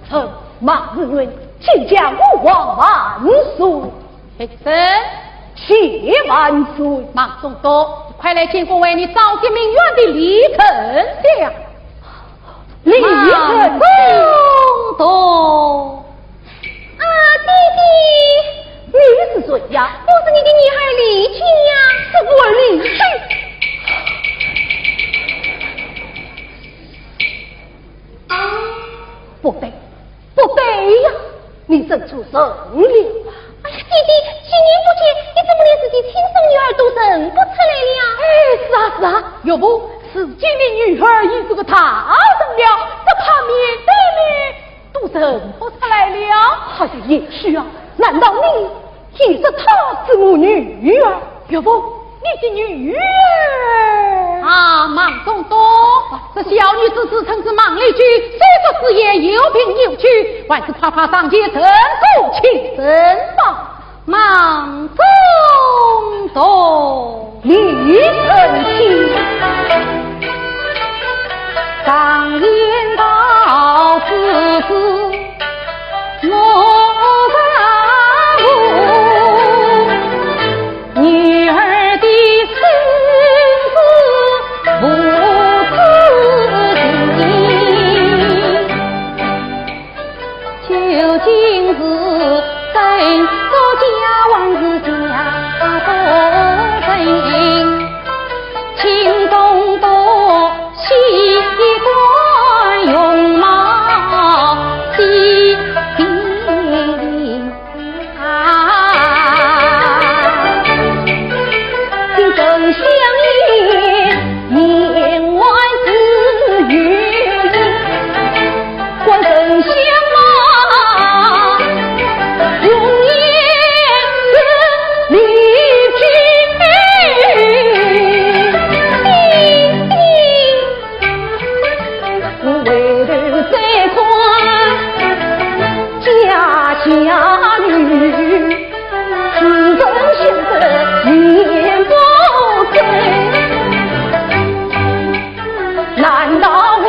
臣孟子元，见驾吾皇万岁。平身。谢万岁。孟中都，快来见过为你召集鸣冤的李丞相。李丞相。孟中都。啊，爹爹。你是谁呀？我是你的女儿丽君呀。是我丽君。 不对，不对呀！你认错人了。哎呀，爹爹，几年不见，你怎么连自己亲生女儿都认不出来了？哎，是啊，是啊，岳父，如今你女儿已是个大人了，只怕面对面都认不出来了。哎呀，贤婿啊，难道你 其实她是我女儿。岳父，你的女儿？啊，孟中都，这小女子自称是孟丽君，虽说是言有凭有据，还是快快上前认祖亲认吧。孟中都。李丞相。常言道，子子 莫若无，女儿的心事不知情。究竟是真做假，还是假做真？ 请中都细观容貌，细品啊。真相也言外之意，观真相嘛，容颜是离去。 我回头再看家下女，似曾相识面不改。难道我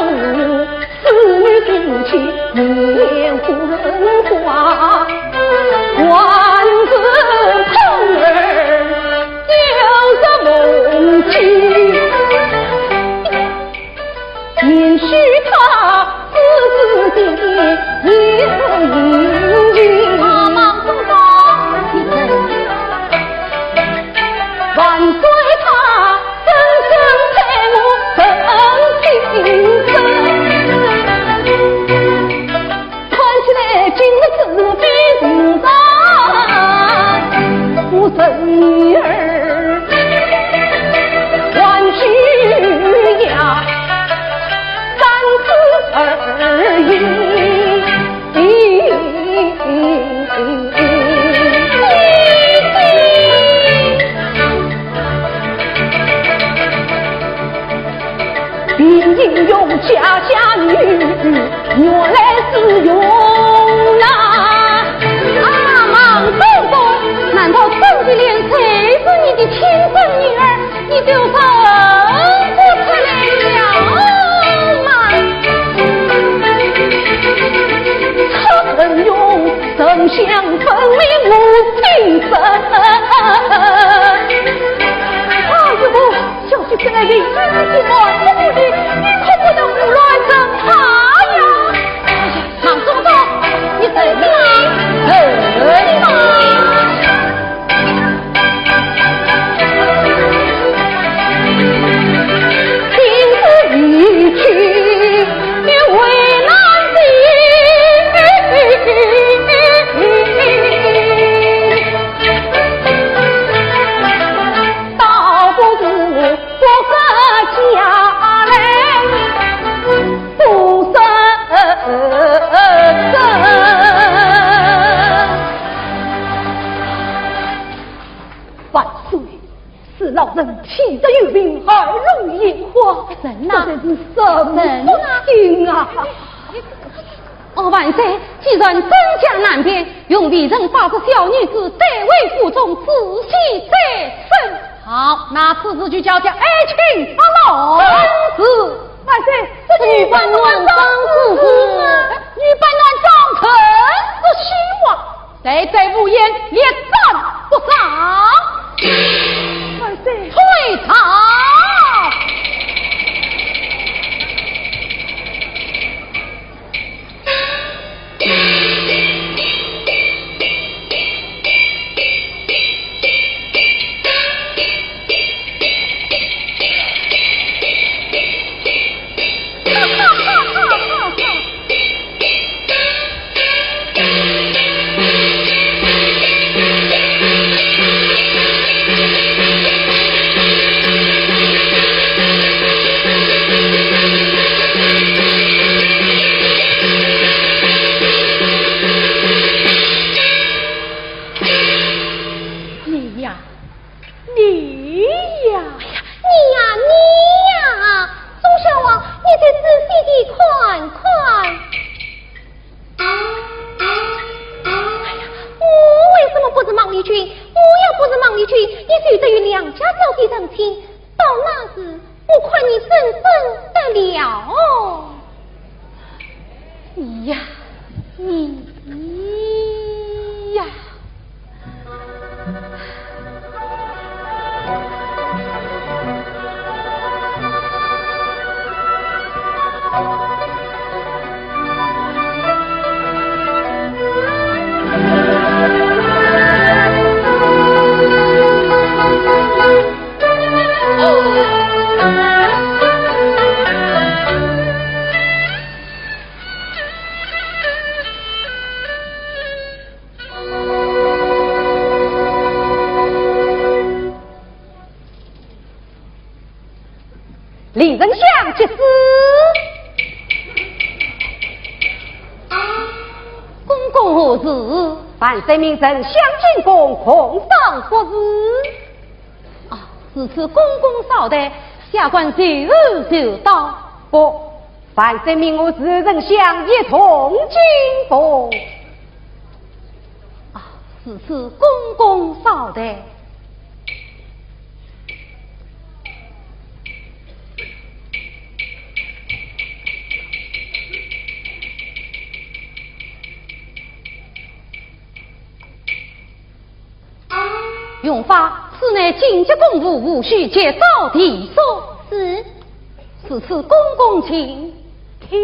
思女心切面昏花，还是空儿又是梦境？ 也许他只是有情。啊，孟中都。万岁他深深爱我真情深。家家女，原来是容啊。啊，孟公公，难道真的连翠是你的亲生女儿，你都认不出来了吗？她曾用沉香粉迷我心神。哎呦， 小姐，这个人真是蛮不顾的，你可不能胡乱整他呀！哎呀，孟公公，你走吧，走吧。今日一去，也为难你。倒不如 不在家来，不认真。万岁，是老臣体弱有病，耳聋眼花，人呐，这才是什么不幸啊！ 哦，万岁，既然真假难辨，容微臣把这小女子带回府中，仔细再审。好，那此事就交给爱卿办了。是。万岁，这女扮男装之事，女扮男装怎是虚妄？待在屋檐，立斩不赦。万岁，退朝。 你呀，你呀！哎呀，你呀，你呀！忠孝啊，你再仔细地看看。哎呀，我为什么不是孟丽君？我要不是孟丽君，你就得与梁家小姐成亲，到那时 我看你怎生得了。你呀，你呀。令人想急死。公公何事？万岁命臣相进宫共商国事。 啊，如此公公稍待，下官随后就到。不，万岁命我侍臣相一同进宫。啊，如此公公稍待。 荣华，此乃紧急公务，务须即早提送。是。如此公公请听。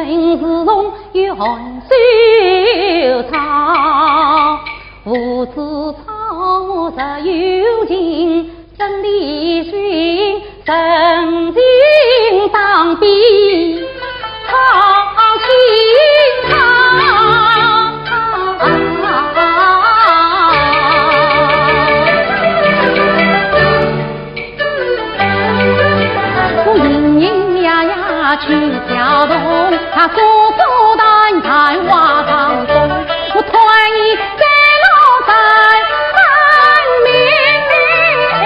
自从与寒暑草，无知草木实有情，真理性，人情当比草青草。我隐隐约约听小童，他诉诉谈谈话当中，我团圆在路上分明明，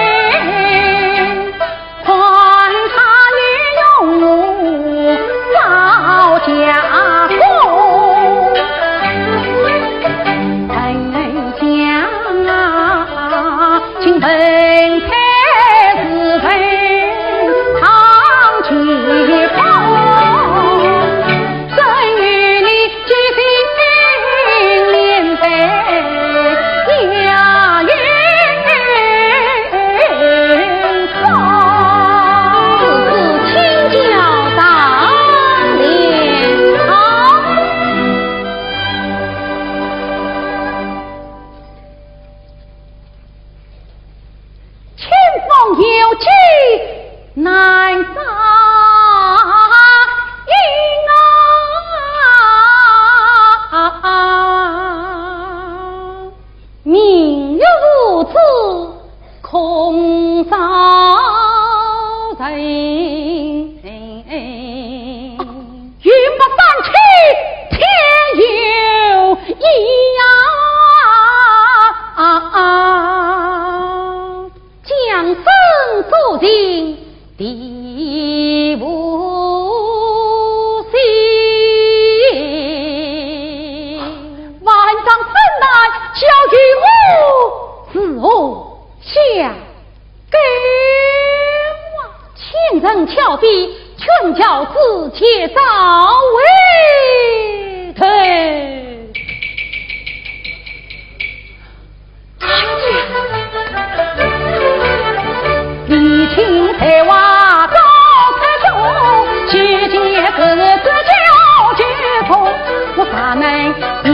看他利用我造假功。 清风有急难消音啊，明月如此空照人。 云不散去天又移呀，江声作尽地无心。万丈深潭交与我，是何下 根啊，千层峭壁，劝教子且早回头。你听得话高声中，只见哥哥叫救火，我咱们 哎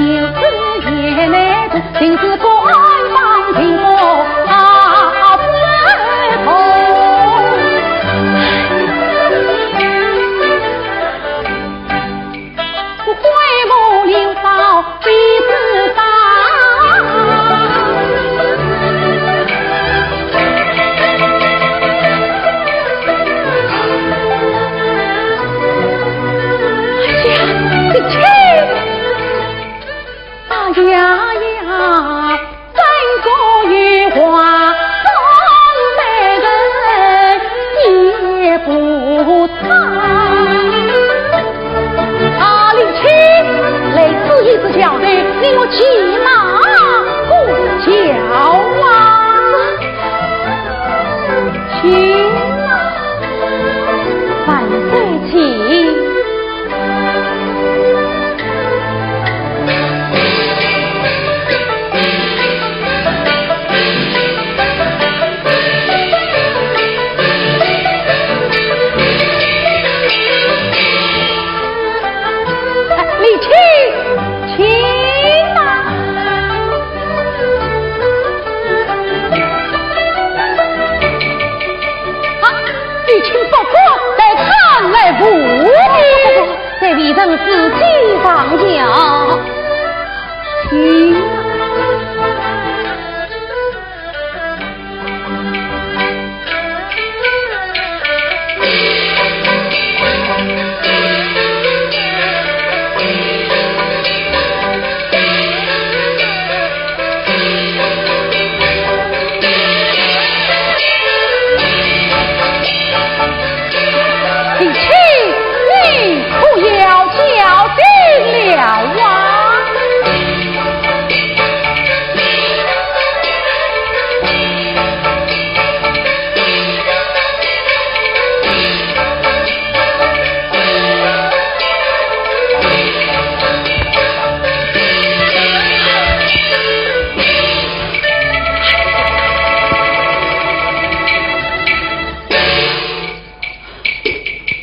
呀，呀呀，三个月花，东北人也不差。啊，李青，来此一只小队，你我骑马过桥啊。 请啊，万岁请。哎，李青，请啊。 啊，李青不过在看来无礼。这位仁师见上呀。嗯。 李青，你可要小心了啊！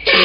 李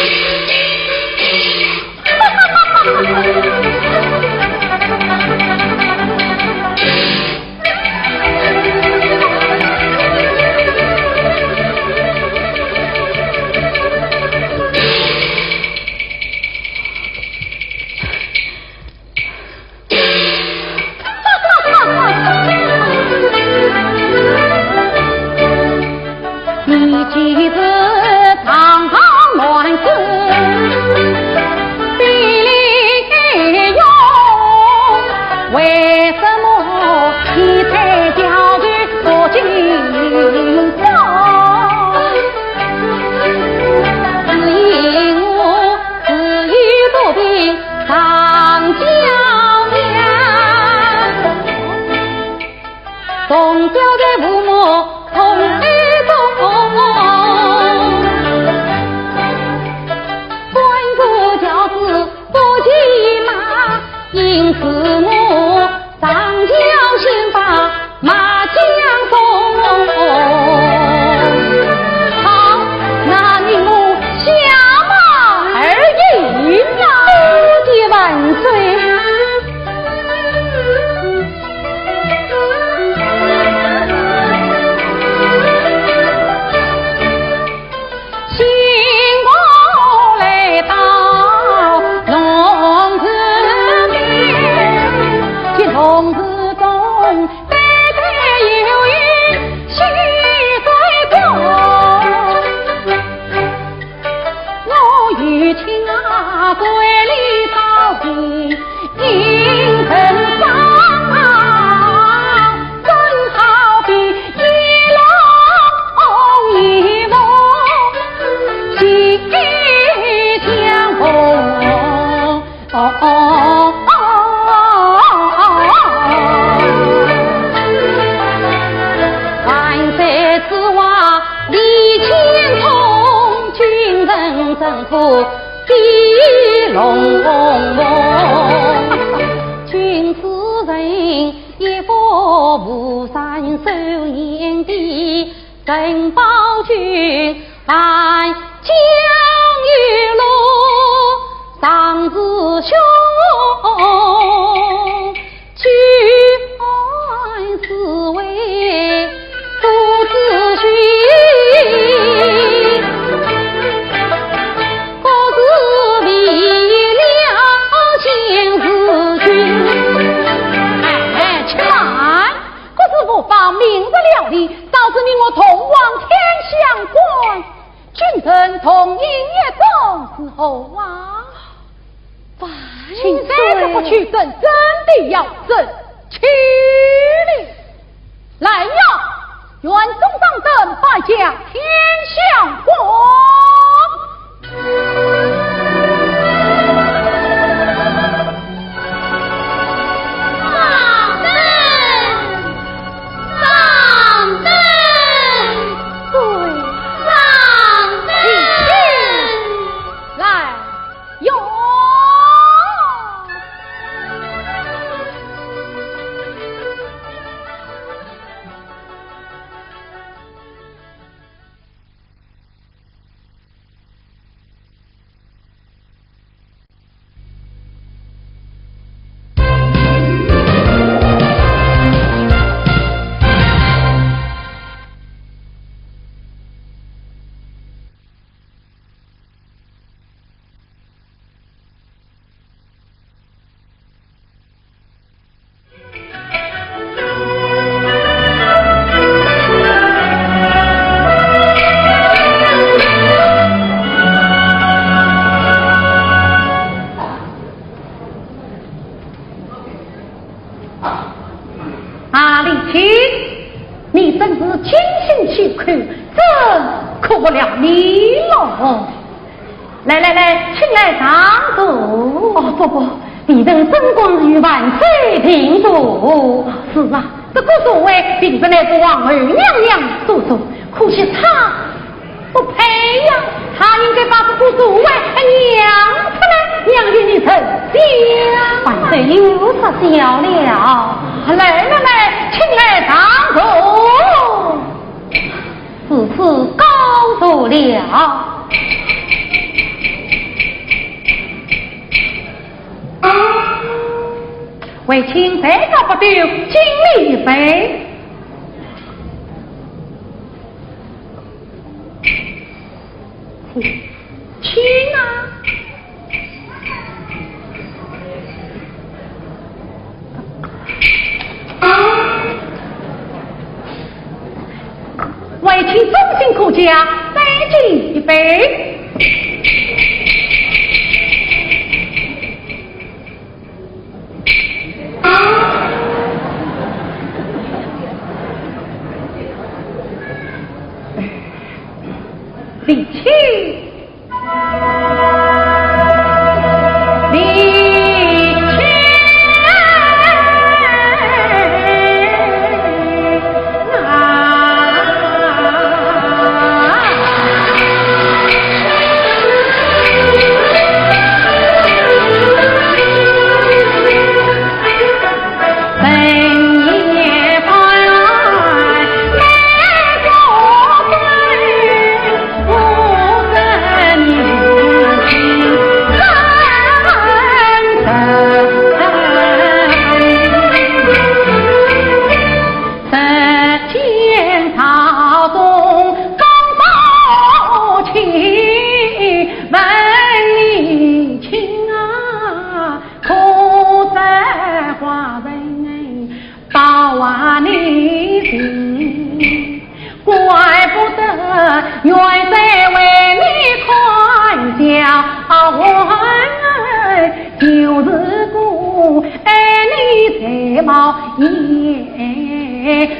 哎，且慢！可是我把明日料理，早知你我同往天香馆，君臣同饮一盅是何妨？万岁！请三叔不去，朕真的要生气哩。 来呀，远送上等摆驾天香馆。上等，上等。对，上等。来。 哟！啊，李清，你真是精心细看，真可不了你了。来来来，请来上座。哦，伯伯，微臣本官与万岁平坐。是啊，这个座位本来是皇后娘娘所坐，可惜她 不配呀，她应该把这个座位让出来，让与你丞相。万岁，有失小了。来来来，请来上座。如此告坐了。为卿再告不丢，敬你一杯。 请啊！为卿忠心可嘉，再敬一杯。 李清，李清啊！ 啊！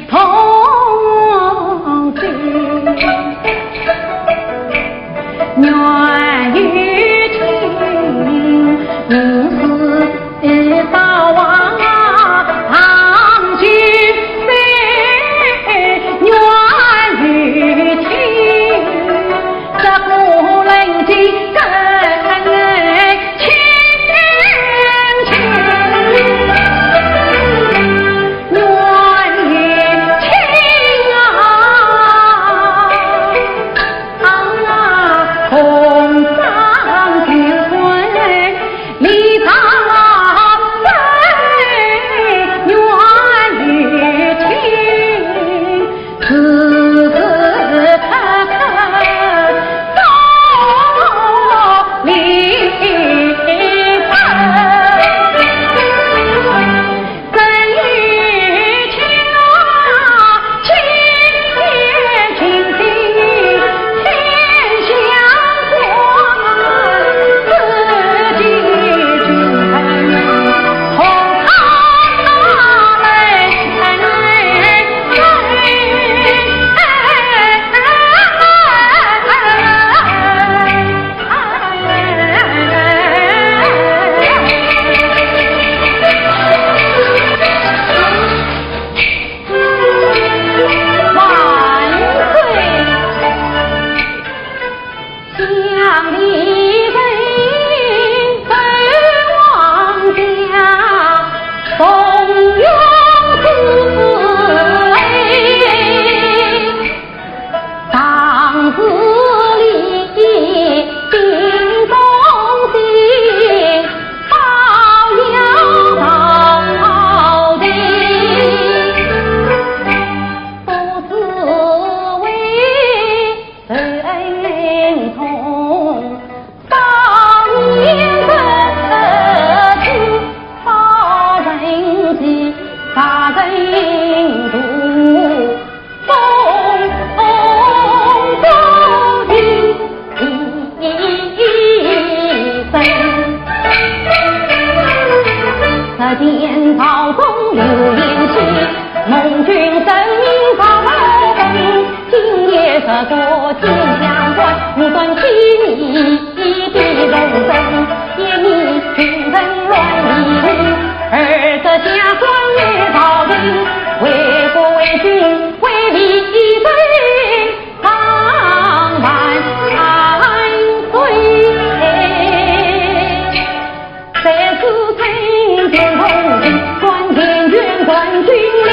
同心，愿与情，同是道王啊，同心，愿与情。 这个人间更清清，愿与情啊，同上天尊，礼上身，愿与情。 时时刻刻都礼拜。万岁！ 想你人在王家，同永之爱，当时里心中心，抱有道情，不是为 人同，少年得志，少人欺，大人徒，风风中情。 十年朝中流连戏，蒙君圣明早来登。今夜这个清香馆，你断机密的容身，夜里群臣乱离离，二十家庄来朝廷，为国为君为民一生。 万万岁！谁是青天同心，断前权断君令，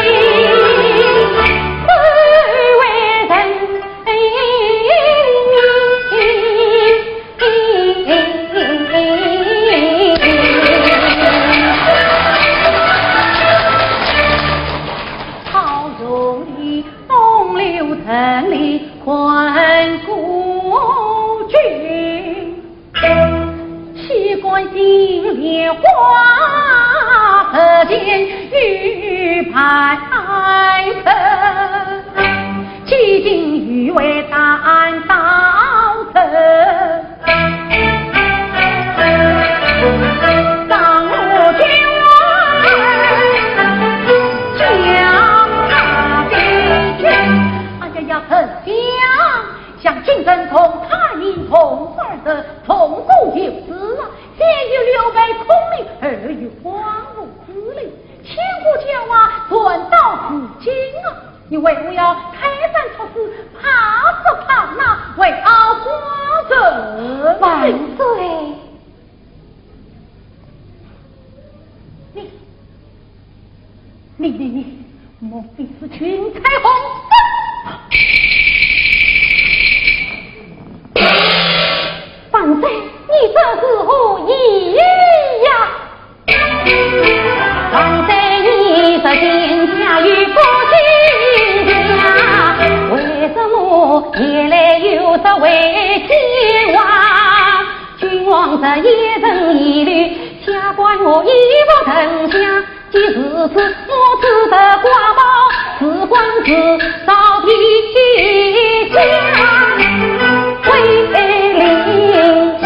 谁为人民？好容易 东流城里看孤君，岂敢心莲花，日前与白头，几经余味弹刀割。 哎呀呀，丞相，想今日同太医同儿子同过一次啊，先与刘备孔明，二与荒无子陵，千古交往，传到如今啊，你为何要推三阻四，怕这怕那，为傲花人？万岁！ 你，你，你，你，莫非是秦太后？万岁，你这是何意呀？万岁，你这天下有不亲家，为什么夜来又是为牵挂？ 君王这一人一旅，下官我一步登下，既如此，我只得挂报，辞官自到地下，回临乡。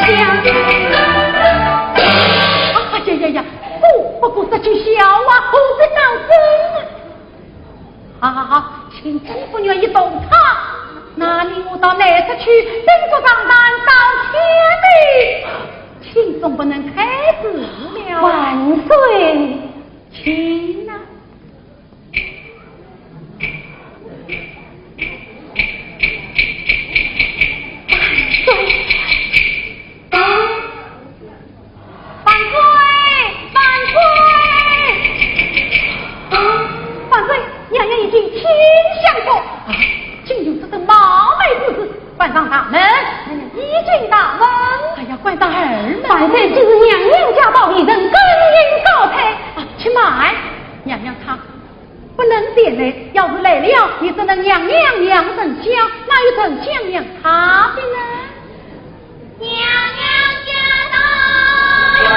哎呀呀呀，不，不过是句笑话，何必当真去，等着上当到天明，请总不能太迟了。万岁！请啊。万岁！ 万岁！万岁！啊，万岁！娘娘已经请相公。啊，竟有这等冒昧之事，关上大门。娘娘已经大门。还要关上二门。万岁，这是娘娘驾到，一人更应高抬。啊，且慢，娘娘她不能前来，要是来了，你怎能娘娘让丞相，哪有丞相让她的呢？ 娘娘驾到。啊，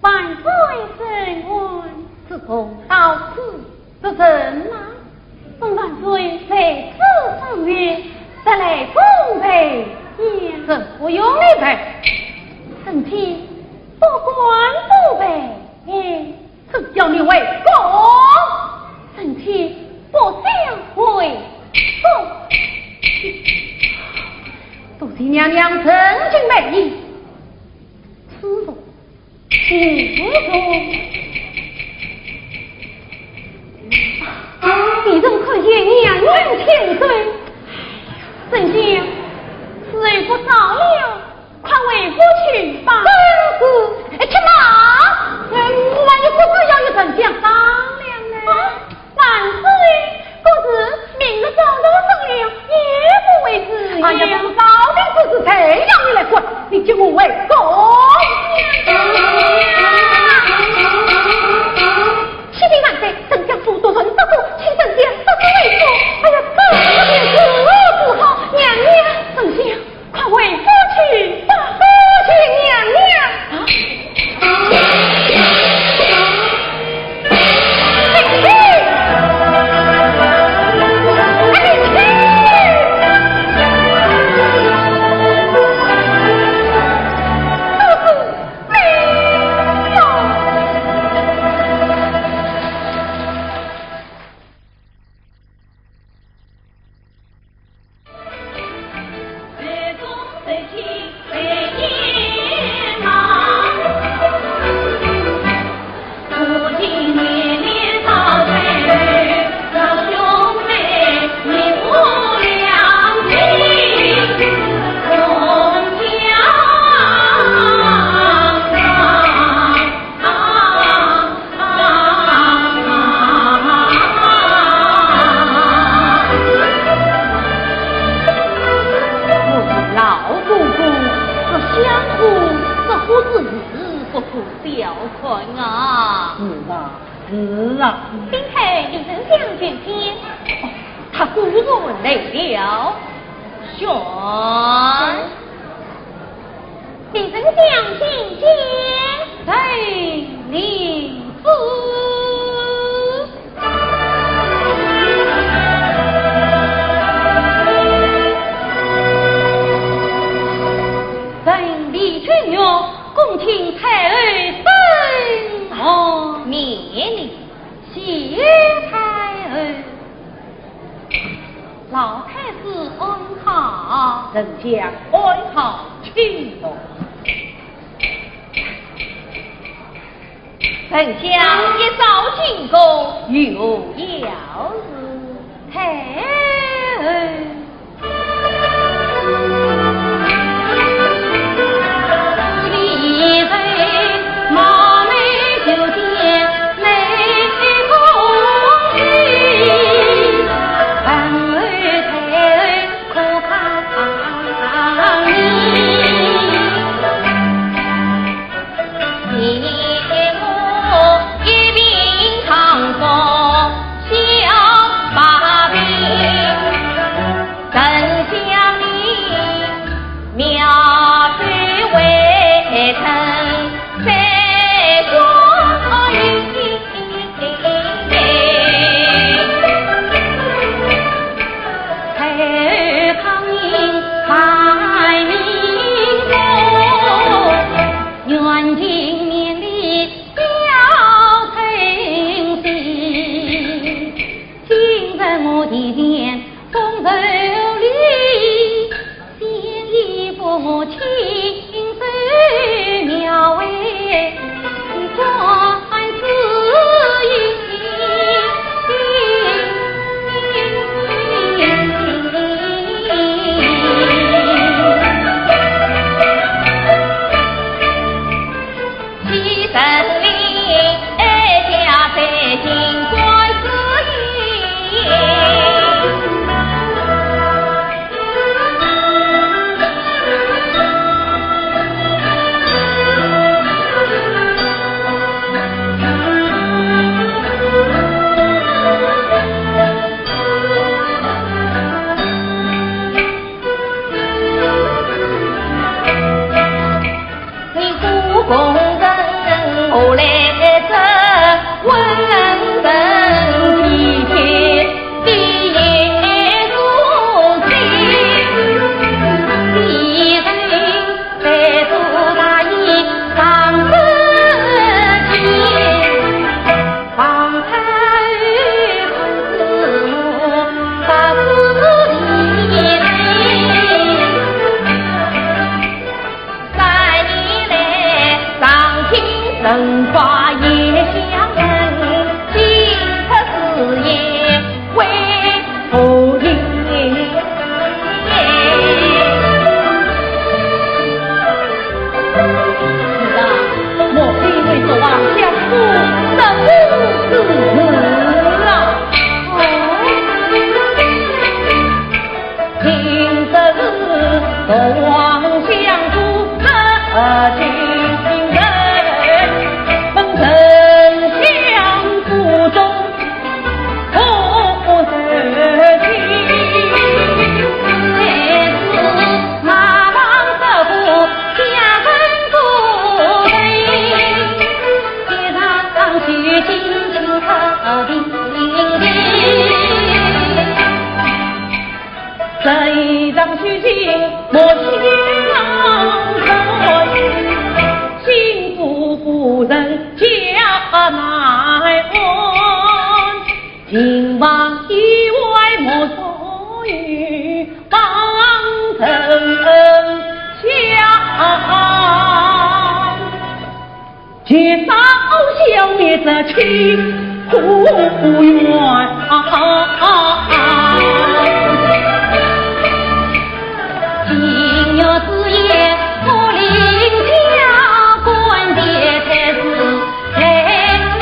万岁圣安。自从到此之人吗？ 奉万岁在此圣谕，特来奉陪。这不用你陪。臣妾不敢不陪。哎，谁叫你为公？臣妾不想为公。多谢娘娘盛情美意。舒服。 请坐。啊，你怎么可以娘娘请罪？丞相，时候不早了，快回府去吧。真是，哎，且慢，哎，我还有不必要与丞相商量呢。啊， 万岁，可是明日早朝圣了，也不会迟延。哎呀，这是朝廷之事，谁要你来管？你给我回宫。启禀万岁，丞相府大人得罪，请丞相速速回宫。哎呀，这便如何是好？娘娘，丞相， 快回府去吧。父亲娘娘。啊？哎，哎，哎，哎。我是老公公，这相府这户之事不可小看啊。是啊，是啊。禀太后，李丞相求见。哦，他果然来了。宣。 李丞相觐见。在里。臣李君玉，恭请太后升堂。免礼。谢太后。 老太师安好。丞相安好，请坐。丞相一早进宫，有何要事？太后。人把夜香人，今日是夜为何夜？是啊，莫非为昨晚相思，这不是啊？哦。 今日是同往相思，热情人，问沉香府中何人去？这一场虚情莫相传，心腹夫人家难安。情话意外莫说与旁人讲。 绝招消灭这情苦怨。今夜之夜，我领家官的才子来东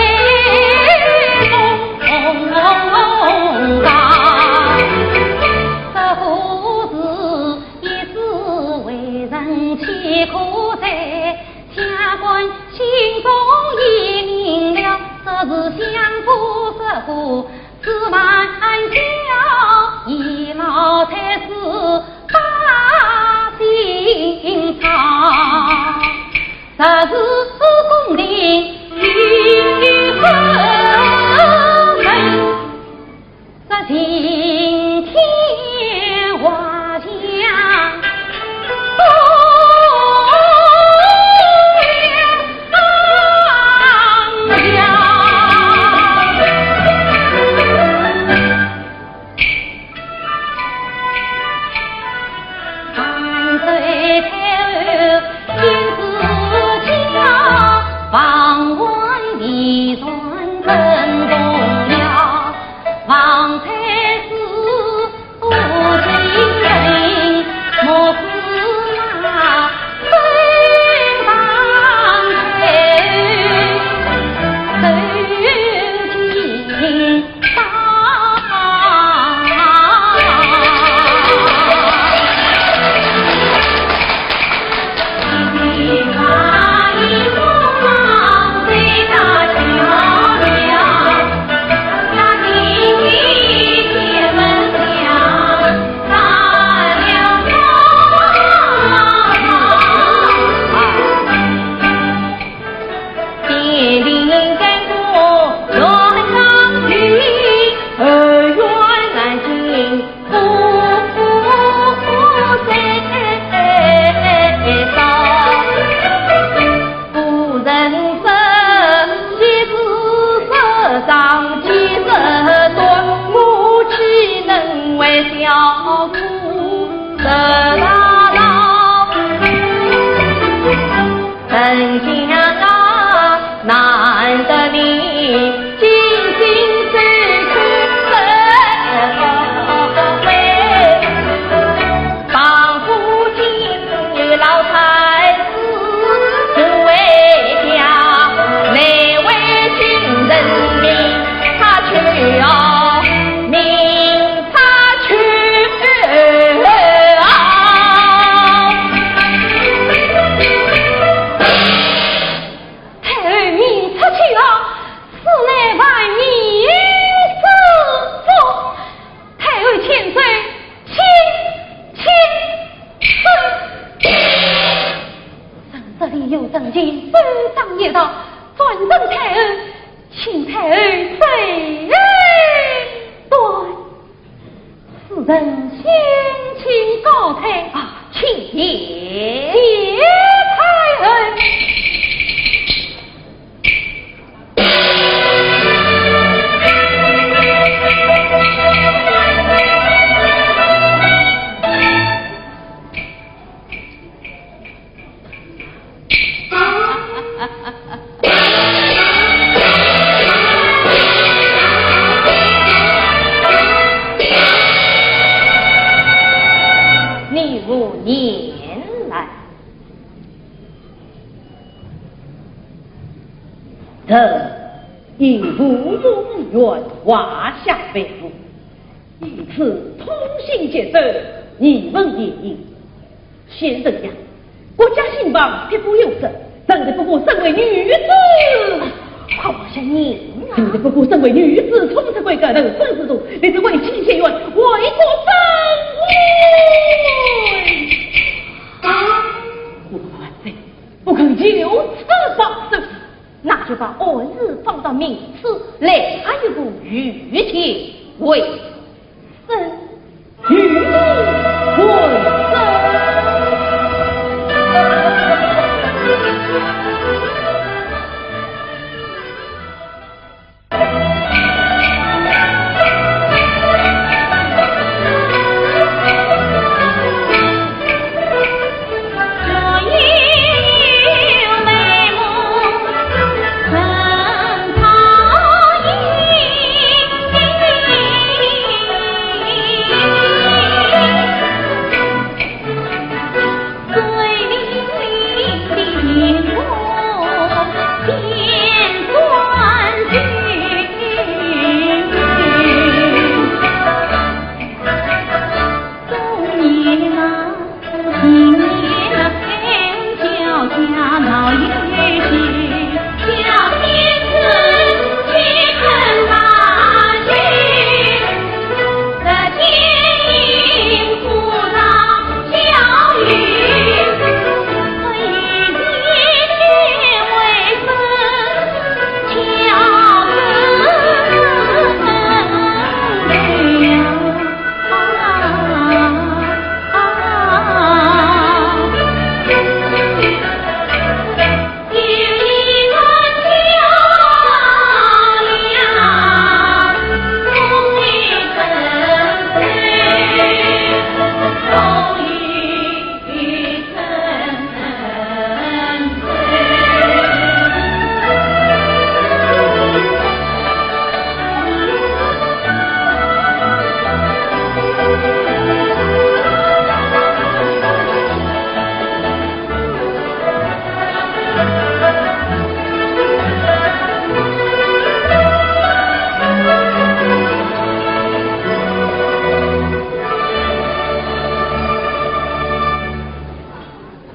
家，这何时也是为人岂可在？ 下官心中已明了，这是相府失火，是瞒小，倚老才子把心操。这是宫廷与后门。 这晴天画像，东阳。 万岁太后亲自驾，王冠礼扇震动了。王太子不进门，莫是那分房后受惊。 丞相啊，难得你尽心收去这回，帮扶几个老太子护卫家，难为情人命他去啊，命 他去啊。太后命他去啊，此乃万民之福。太后千岁，请，请。这里有人进，首当一道，转身太后，请太后随安。对。 此人先请告退。啊，请。谢太后。臣应父母遗愿，华夏万户。 因此痛心疾首，疑问严重。先生呀，国家兴亡，匹夫有责，臣只不过身为女子，快放下人啊！臣只不过身为女子，冲出闺阁，投身仕途，你是为妻伸冤，为国伸冤。啊！我万岁，不肯就此罢手。 那就把案子放到明处，来查一个与前为甚。与前为甚。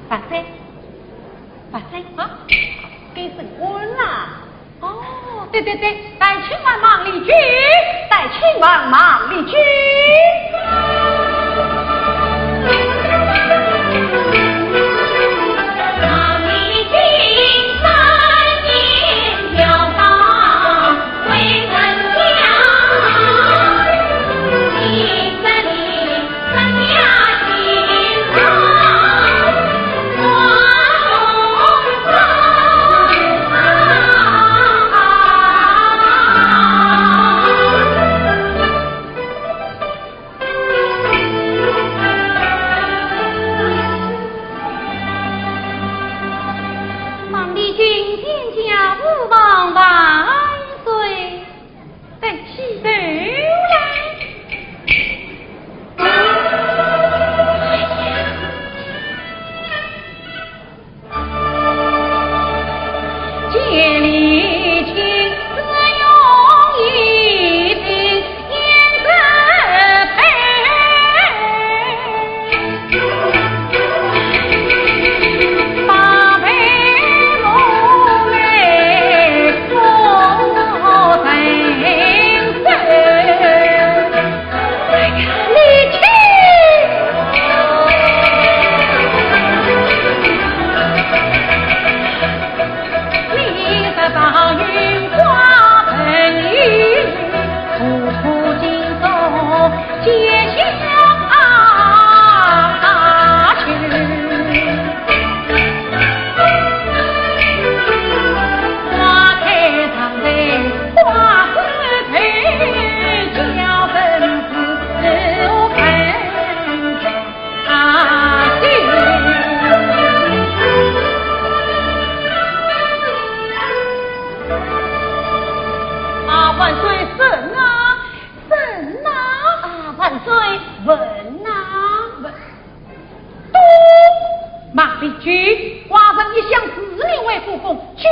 万岁，万岁啊！该升官啦！哦，对对对，带亲王孟丽君，带亲王孟丽君。孟丽君见驾吾皇万岁。 抬起头来。人一向视你为国公，救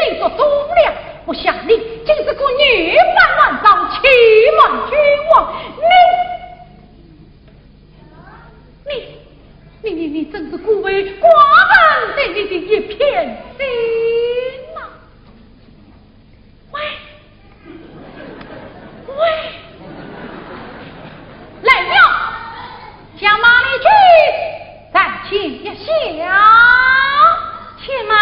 命做忠良，不想你竟是个女扮男装，欺瞒君王。你，你，你，你，你真是辜负寡人对你的一片心呐！ 喂，喂，来了，将孟丽君暂且一下，且慢。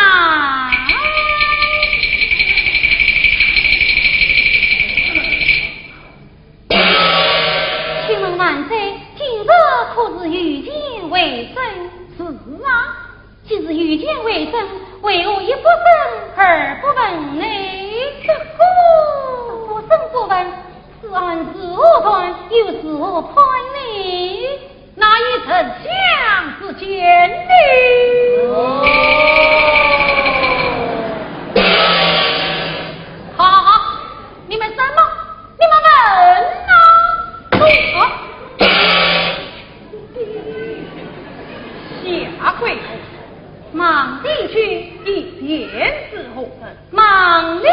请问万岁，今日可是御前会审？是啊。 既是御前会审，为何一不审二不问呢？这个，不审不问，此案如何断，又如何判呢？那依丞相之见呢？好，好，你们审么？你们问啊！哦，下跪。 孟丽君，你便是何人？孟丽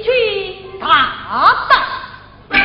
君。大胆！大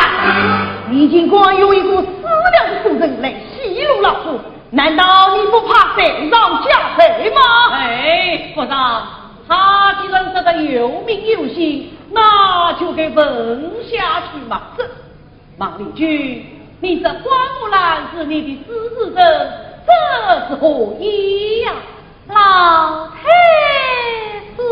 胆！你竟敢用一个死了的妇人来戏弄老夫，难道你不怕罪上加罪吗？哎，夫人，他既然说得有名有姓，那就该问下去嘛。这，孟丽君，你这花木兰是你的私事，这是何意呀？老太师。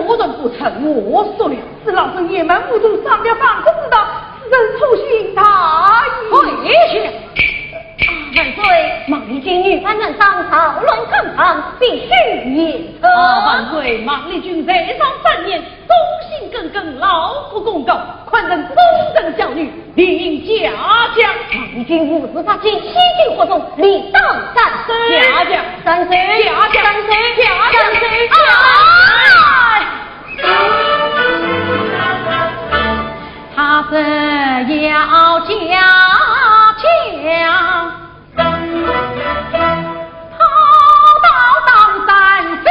果然不成，我说了，是老身野蛮无知，上了房公道，此人粗心大意。跪下！啊，万岁，孟丽君女扮男装，扰乱官场，必须严惩。啊，万岁，孟丽君在上三年，忠心耿耿，劳苦功高，堪称忠贞孝女，理应嘉奖。孟丽君无事发起，欺君惑众，理当斩首。嘉奖。斩首。嘉奖。斩首。嘉奖。斩首。啊！他只要嘉奖， 他倒当担心。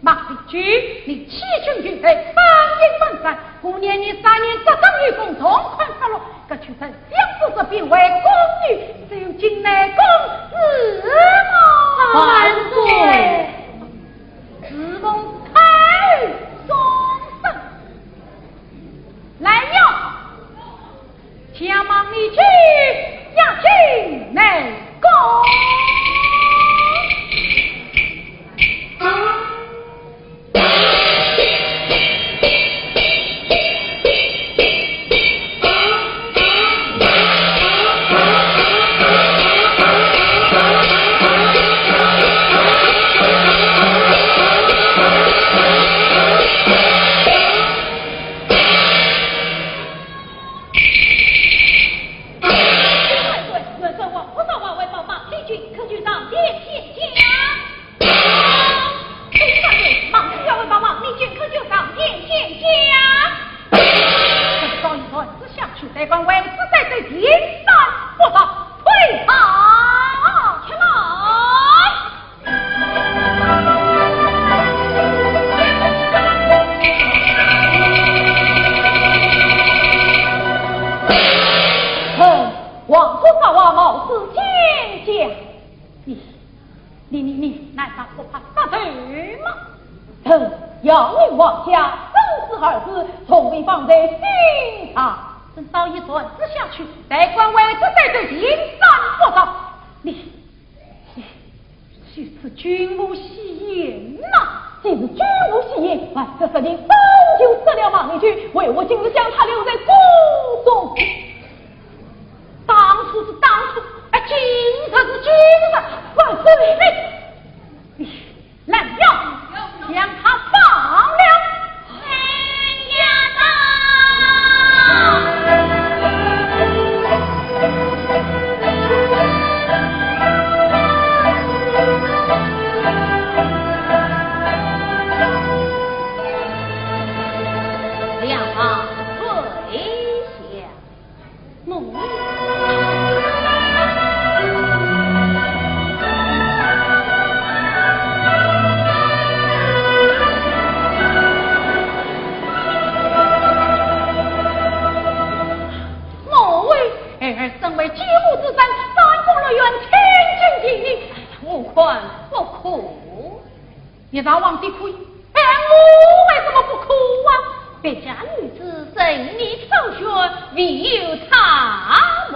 孟丽君，你欺君犯罪，反应本善，姑念你三年执政有功，从宽发落，革去丞相之职，并为宫女，只有进内宫侍奉。万岁！侍奉太上。来呀！ 将孟丽君押进内宫。万岁！万岁！王府大王为保孟丽君，可就上殿见驾。哎，万岁！孟府大王为保孟丽君，可就上殿见驾。这少爷传旨下去，带官为此带罪，定斩不饶。退朝！且慢！ 哼，王府大王冒死见驾。你，你，你，你难道不怕杀头吗？哼，要你王家生死二字，从未放在心上。这少爷传旨下去，带官为此带罪，定斩不饶。你， 岂是君无戏言呐？既是君无戏言，哎，这事情早就说了孟丽君，为何今日将她留在宫中？当初是当初，哎，今日是今日，万岁！哎，来呀，将她放了。 两旁跪下。 孟母。母后，儿儿身为救母之身，三宫六院，倾尽全力。我看不可。 你大王的可以，哎，我为什么不可啊？别家女子人面草芥，未有差么。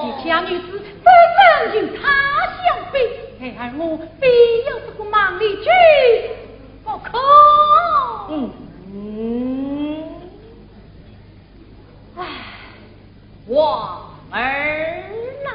别家女子怎能与她相比？哎，而我非要这个孟丽君不可。嗯。唉，王儿呐。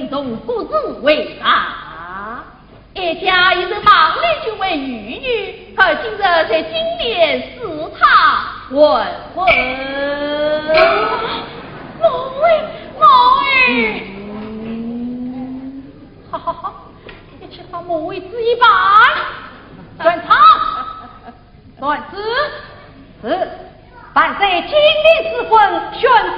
从故事回答。哀家一直忙里就为玉女，而今日在金殿侍她还魂。母后，母后。哈哈哈，一切照母后旨意办。传旨。传旨。是。万岁金殿赐婚，宣布